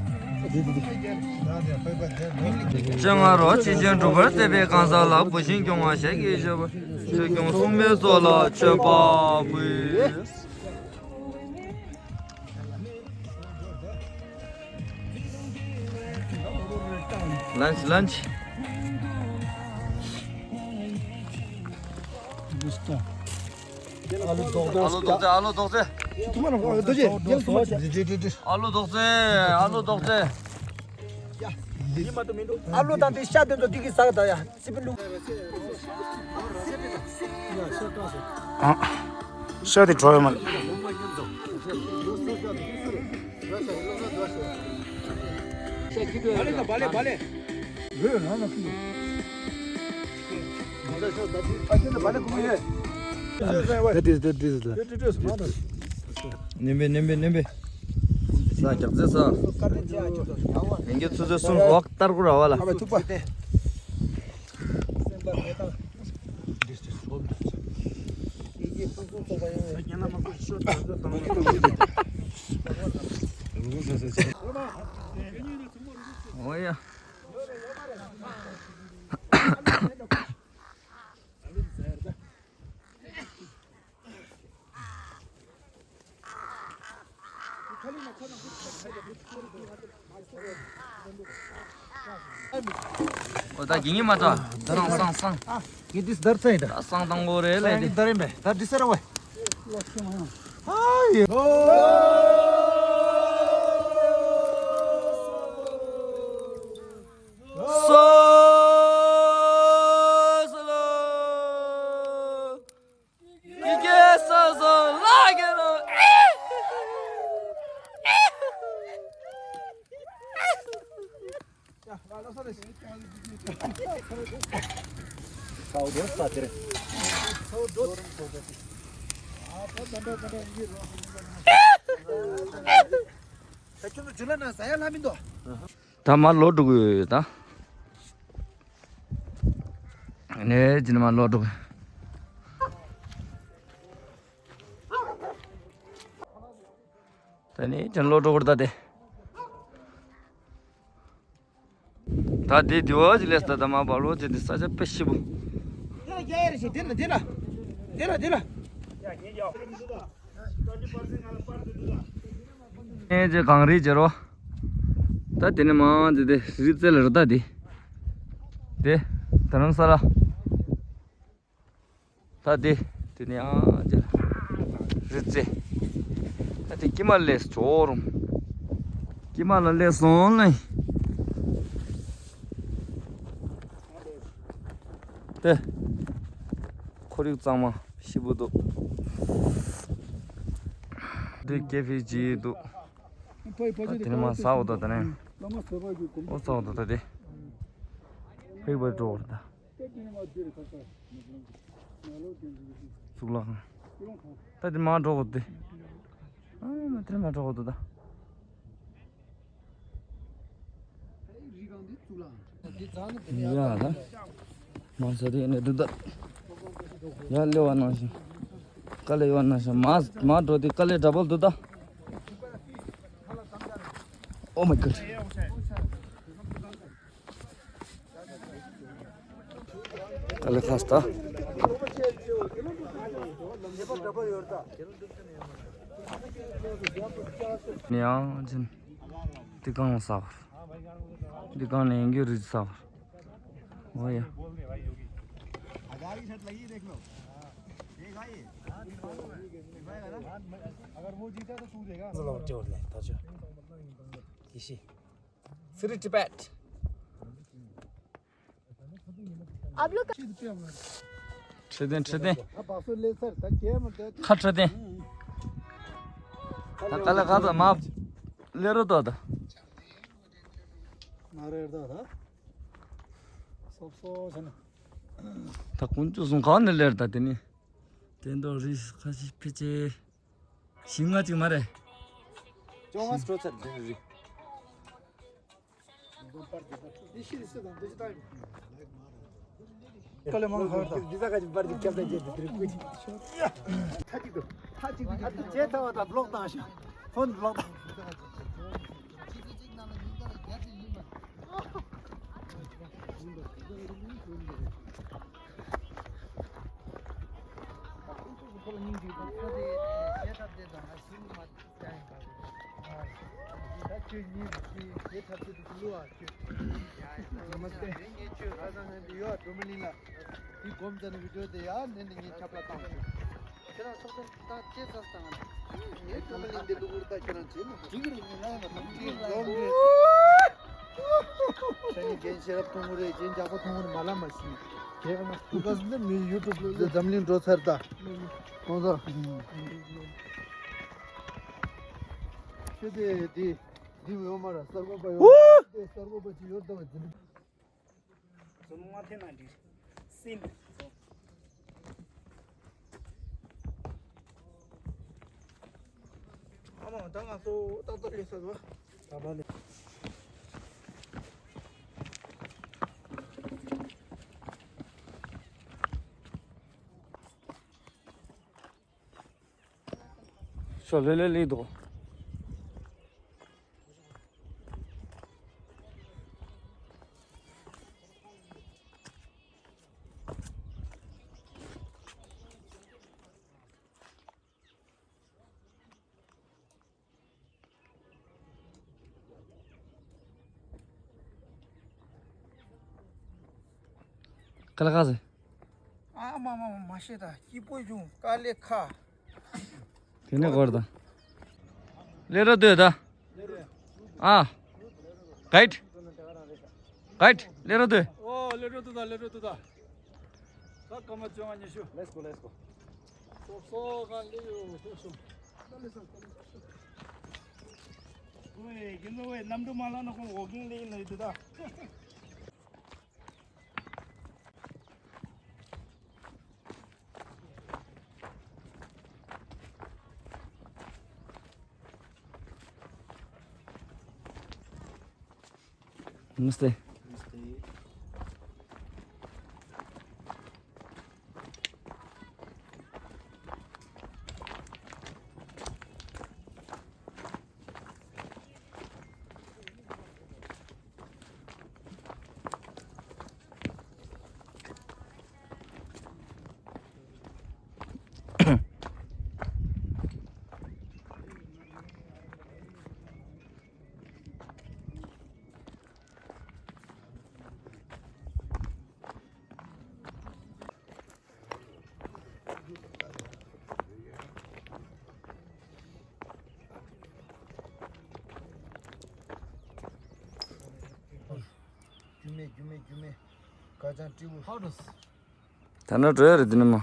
ཅང་ང་རོ་ཅི་ཅང་གྲུབ་པར་བསྟན་པའི་གང་ཟག་ལ་བུ་བཞིན་སྐྱོང་བ་ཞེས་ཀྱི་ཞབས། ཆོས་སྐྱོང་སྲུང་མའི་ཚོགས་ལ་མཆོད་པ་འབུལ། Lunch, lunch. ཨ་ལུ་རྡོག་རྩེ། ཨ་ལུ་རྡོག་རྩེ། ཨ་ལུ་རྡོག་རྩེ། ཨ་ལུ་རྡོག་རྩེ། ཨ་ལུ་རྡོག་རྩེ། ཨ་ལུ་དང་དེ་ཤ་དེ་ཚོ་དེ་གི་ཟ་གི་ད་ཡ། སི་པི་ལུ། ཨ། ཤ་དེ་བྲོ་ཡོད་མ་རེད། བ་ལེ་དང་བ་ལེ་བ་ལེ། ནེམ་པེ་ནེམ་པེ་ནེམ་པེ། ས་རྒྱག་རྩེ་ས། ངན་གྱི་ཚུ་ཚོད་གསུམ་འོག་ལྟར་གུ་ར་བ་ལ། ཨ་མ་ཐུག་པ། འོ་ཡ། འོ་ད་གི་ཉི་མ་ད་སང་སང་སང་། ངས་འདི་སྡར་ཚར་ཡིན་ད། ད་སང་དང་པོ་རེད་ལས་འདི། སྡར་ཡིན་པས་ད་འདི་སེར་བས། ཧ་ཡེ། སོ་སོ་ལོ། ཡི་གེ་སོ་སོ་ལ་གེ་རོ། ད་མར་ལོག་འགྲོ་གི་ཡོད་ད། ནས་ཇི་ནས་མར་ལོག་འགྲོ་གི། ད་ནས་ཇི་ནས་ལོག་འགྲོ་གི་རེད་ད་དེ། ད་དེ་དེ་བ་ཇི་ལས་ད་ད་མར་བབས་ལོག་ཇི་དེ་ས་ཆ་དཔེ་ཞིབ་པོ། ཡ་ཡ་རེ་ཞིག་དེ་ལ་དེ་ལ་དེ་ལ་དེ་ལ། ཨེ་ཅེ་གངས་རི་རྗེ་རོ། ད་དེ་ནས་མར་འདི་དེ་རི་རྩེ་ལ་རི་ད་དེ། དེ་རྡ་རམ་ས་ལ། ད་དེ་དེ་ནས་ཨ་ཅེ་རི་རྩེ། ད་དེ་ཀྱི་མ་ལས་ཇོ་རུམ། ཀྱི་མ་ལ་ལས་སོང་ལེ། དེ། ཁོར་ཡུག་གཙང་མ་ཞིབ་པོ་འདུག་དེ་ཀེ་ཧྥེ་ཅིག་འདུག་ད་དེ་ནས་མར་ཟ་འོ་ད་ད་ནས། འོ་ཟ་འོ་ད་ད་དེ། ཧེག་པར་འགྲོ་འོ་ད། གཙུག་ལག་ཁང་། ད་དེ་མར་འགྲོ་འོ་དེ། ཨ་མ་དེ་མར་འགྲོ་འོ་ད་ད། ཡ་ལ། མ་ས་རེ་ནས་འདུག་ད། ཡ་ལེ་བ་ནང་བཞིན། དཀའ་ལས་ཡོད་ནང་བཞིན་མ་མ་འགྲོ་དེ་དཀའ་ལས་འདྲ་པོ་འདུག་ད། Oh my God. དཀའ་ལས་ཁག་ད། ནི་ཡང་ཅིན། འདི་གང་ལ་ཟ་བར། འདི་གང་ལ་ཡིན་རྒྱུ་རིགས་ཟ་བར། འོ་ཡ། अगर वो जीता तो तू देगा। Free Tibet. आप लोग का ཁྲི་སྟེང་ཁྲི་སྟེང་། ཁ་ཁྲི་སྟེང་། ད་ཀ་ལ་ཁ་ད་མ་ལེ་རོ་ཏོ་ད། མ་རེད་ད་ད། སོབ་སོབ་བྱས་ན། ད་ཀུན་སྤྱོད་སོང་གང་ནས་ལེར་ད་དེ་ནི། དེ་འདྲ་རིས་ཁ་ཤས་ཕི་ཅེ། ཞིམ་ང་ཅིག་མ་རེད། ཅོང་ང་སྤྲོ་ཚར་འདི་རི། དཀའ་ལས་མང་ཧ་ད། འདི་ས་ག་ཅིག་པར་ཅིག་ཁྱབ་ད་རྗེས་དེ་དེ་རི་ཀུ་ཅིག་ཐ་ཅིག་ཏུ། ཐ་ཅིག་ཏུ་ཨ་ཏི་རྗེས་ཐ་བ་ད་བློག་བཏང་ཤག་ཕོན་བློག་བཏང་། ཁོ་ལ་སྙིང་རྗེ་དང་ཁོ་དེ་བྱེད་ཐབས་དེ་དང་ང་ཞིག་མ་བྱ་ཡིན་པ་རེད། ད་ཁྱོད་གཉིས་ཀྱིས་བྱེད་ཐབས་དེ་དུ་གླུ་བ་ཁྱོད། ཡ་ཡ་ད་མ་བྱ་ངས་ཁྱོད་ཁ་སང་ངས་འདི་ཡོད་སྒྲོལ་མ་གླིང་ལ་འདི་སྒོམ་ཙ་ནི་བི་ཌིའོ་དེ་ཡ་ནས་འདི་ངས་ཁྱབ་པ་བཏང་ཁྱོད། ཁྱེད་རང་ཚོགས་ཆེན་ད་ཅེ་ས་སྟངས་ང་ད། ངས་སྒྲོལ་མ་གླིང་འདི་གླུ་གུར་ད་ཁྱེད་རང་བྱེད་མ་ཐུབ། འགྲིག་རེད་ངས་ལ་ཡང་ད་ཐུབ་ཅིག་ལོང་གི། ཁྱེད་ནི་རྒན་ཤེས་རབ་ཐུང་ངུ་རེད་རྒན་འཇག་པོ་ཐུང་ངུ་རེད་མ་ལ་མ་ཤི། ཁྱེད་ང་ཐུག་ག་སི་འདི་མི་ཡུ་ཊུབ་འདི་འཛམ་གླིང་འགྲོ་ཚར་ད། ཁོང་ཚོ། ཁྱེད་དེ་འདི་འདི་ཡོད་མ་ར་གསར་འགོད་པ་ཡོད། འདི་གསར་འགོད་པ་ཅིག་ཡོད་ད་བ་འཛིན། ཟོ་མ་ཐེ་ན་འདི་སིན། ཨ་མ་ད་ང་ཚོ་ཏག་ཏག་ལས་ས་ཟོ། ཏག་ཏག་ལས། ཤོག་ལྷོད་ལྷོད་ལེགས་འདུག་ཀ་ལ་ཁ་ཟེ། ཨ་མ་མ་མ་མ་ཤེས་ད་སྐྱིད་པོ་བྱུང་དཀའ་ལས་ཁག་དེ་ནས་སྐོར་དང་། ལེ་ར་སྡོད་ད། ཨ། གའིཌ། གའིཌ་ལེ་ར་སྡོད། ཨོ་ལེ་ར་སྡོད་ད་ལེ་ར་སྡོད་ད། ད་སྐར་མ་བཅོ་ལྔ་ཉི་ཤུ། Let's go, let's go. སོ་སོ་ག་ལེ་ཡོ་སོ་སོ། ཨོའེ་རྒན་ལོ་ཝེ་གནམ་གྲུ་མ་ལངས་ན་ཁོང་ཝོག་ཀིང་ལེ་ཡིན་ལེ་ཡོད་ད། नमस्ते। རྒྱུ་མེད་རྒྱུ་མེད་རྒྱུ་མེད། ཁ་བྱང་སྤྲེའུ། ད་ནི་འགྲོ་ཡ་རེད་འདི་ནི་མ།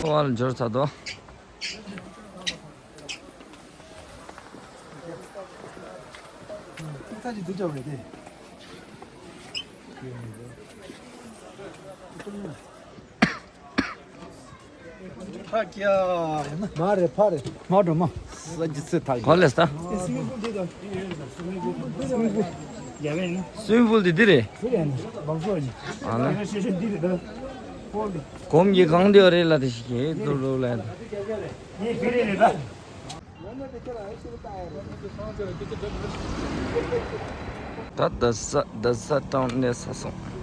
ཁོ་བ་ལ་འབྱོར་ཚར་དོ། ཐག་ཅིག་འདུག་ཅག་རེད་དེ། ཕ་ཀྱ་ཡ་ན། མ་རེད་ཕ་རེད། མ་འགྲོ་མ། ས་ཅི་ཚེ་ཐག་གོ་ལེ་ས། སུའི་མི་པུལ་འདི་དང་། སུའི་མི་པུལ་འདི་འདི་རེད། འདི་རེད་ནི་བང་སོ་ཡིན། ཨ་ལ། ཤེས་ཤེས་འདི་རེད་ད། ཧོལ་འདི། གོམ་གྱི་གང་འདི་རེད་ལ་དེ་ཞིག་གི་ཙུ་རུ་ལ། ངས་འདི་རེད་རེད་ད། ད་རྡ་ས་རྡ་ས་ཊའུན་ནས་ས་སོང་།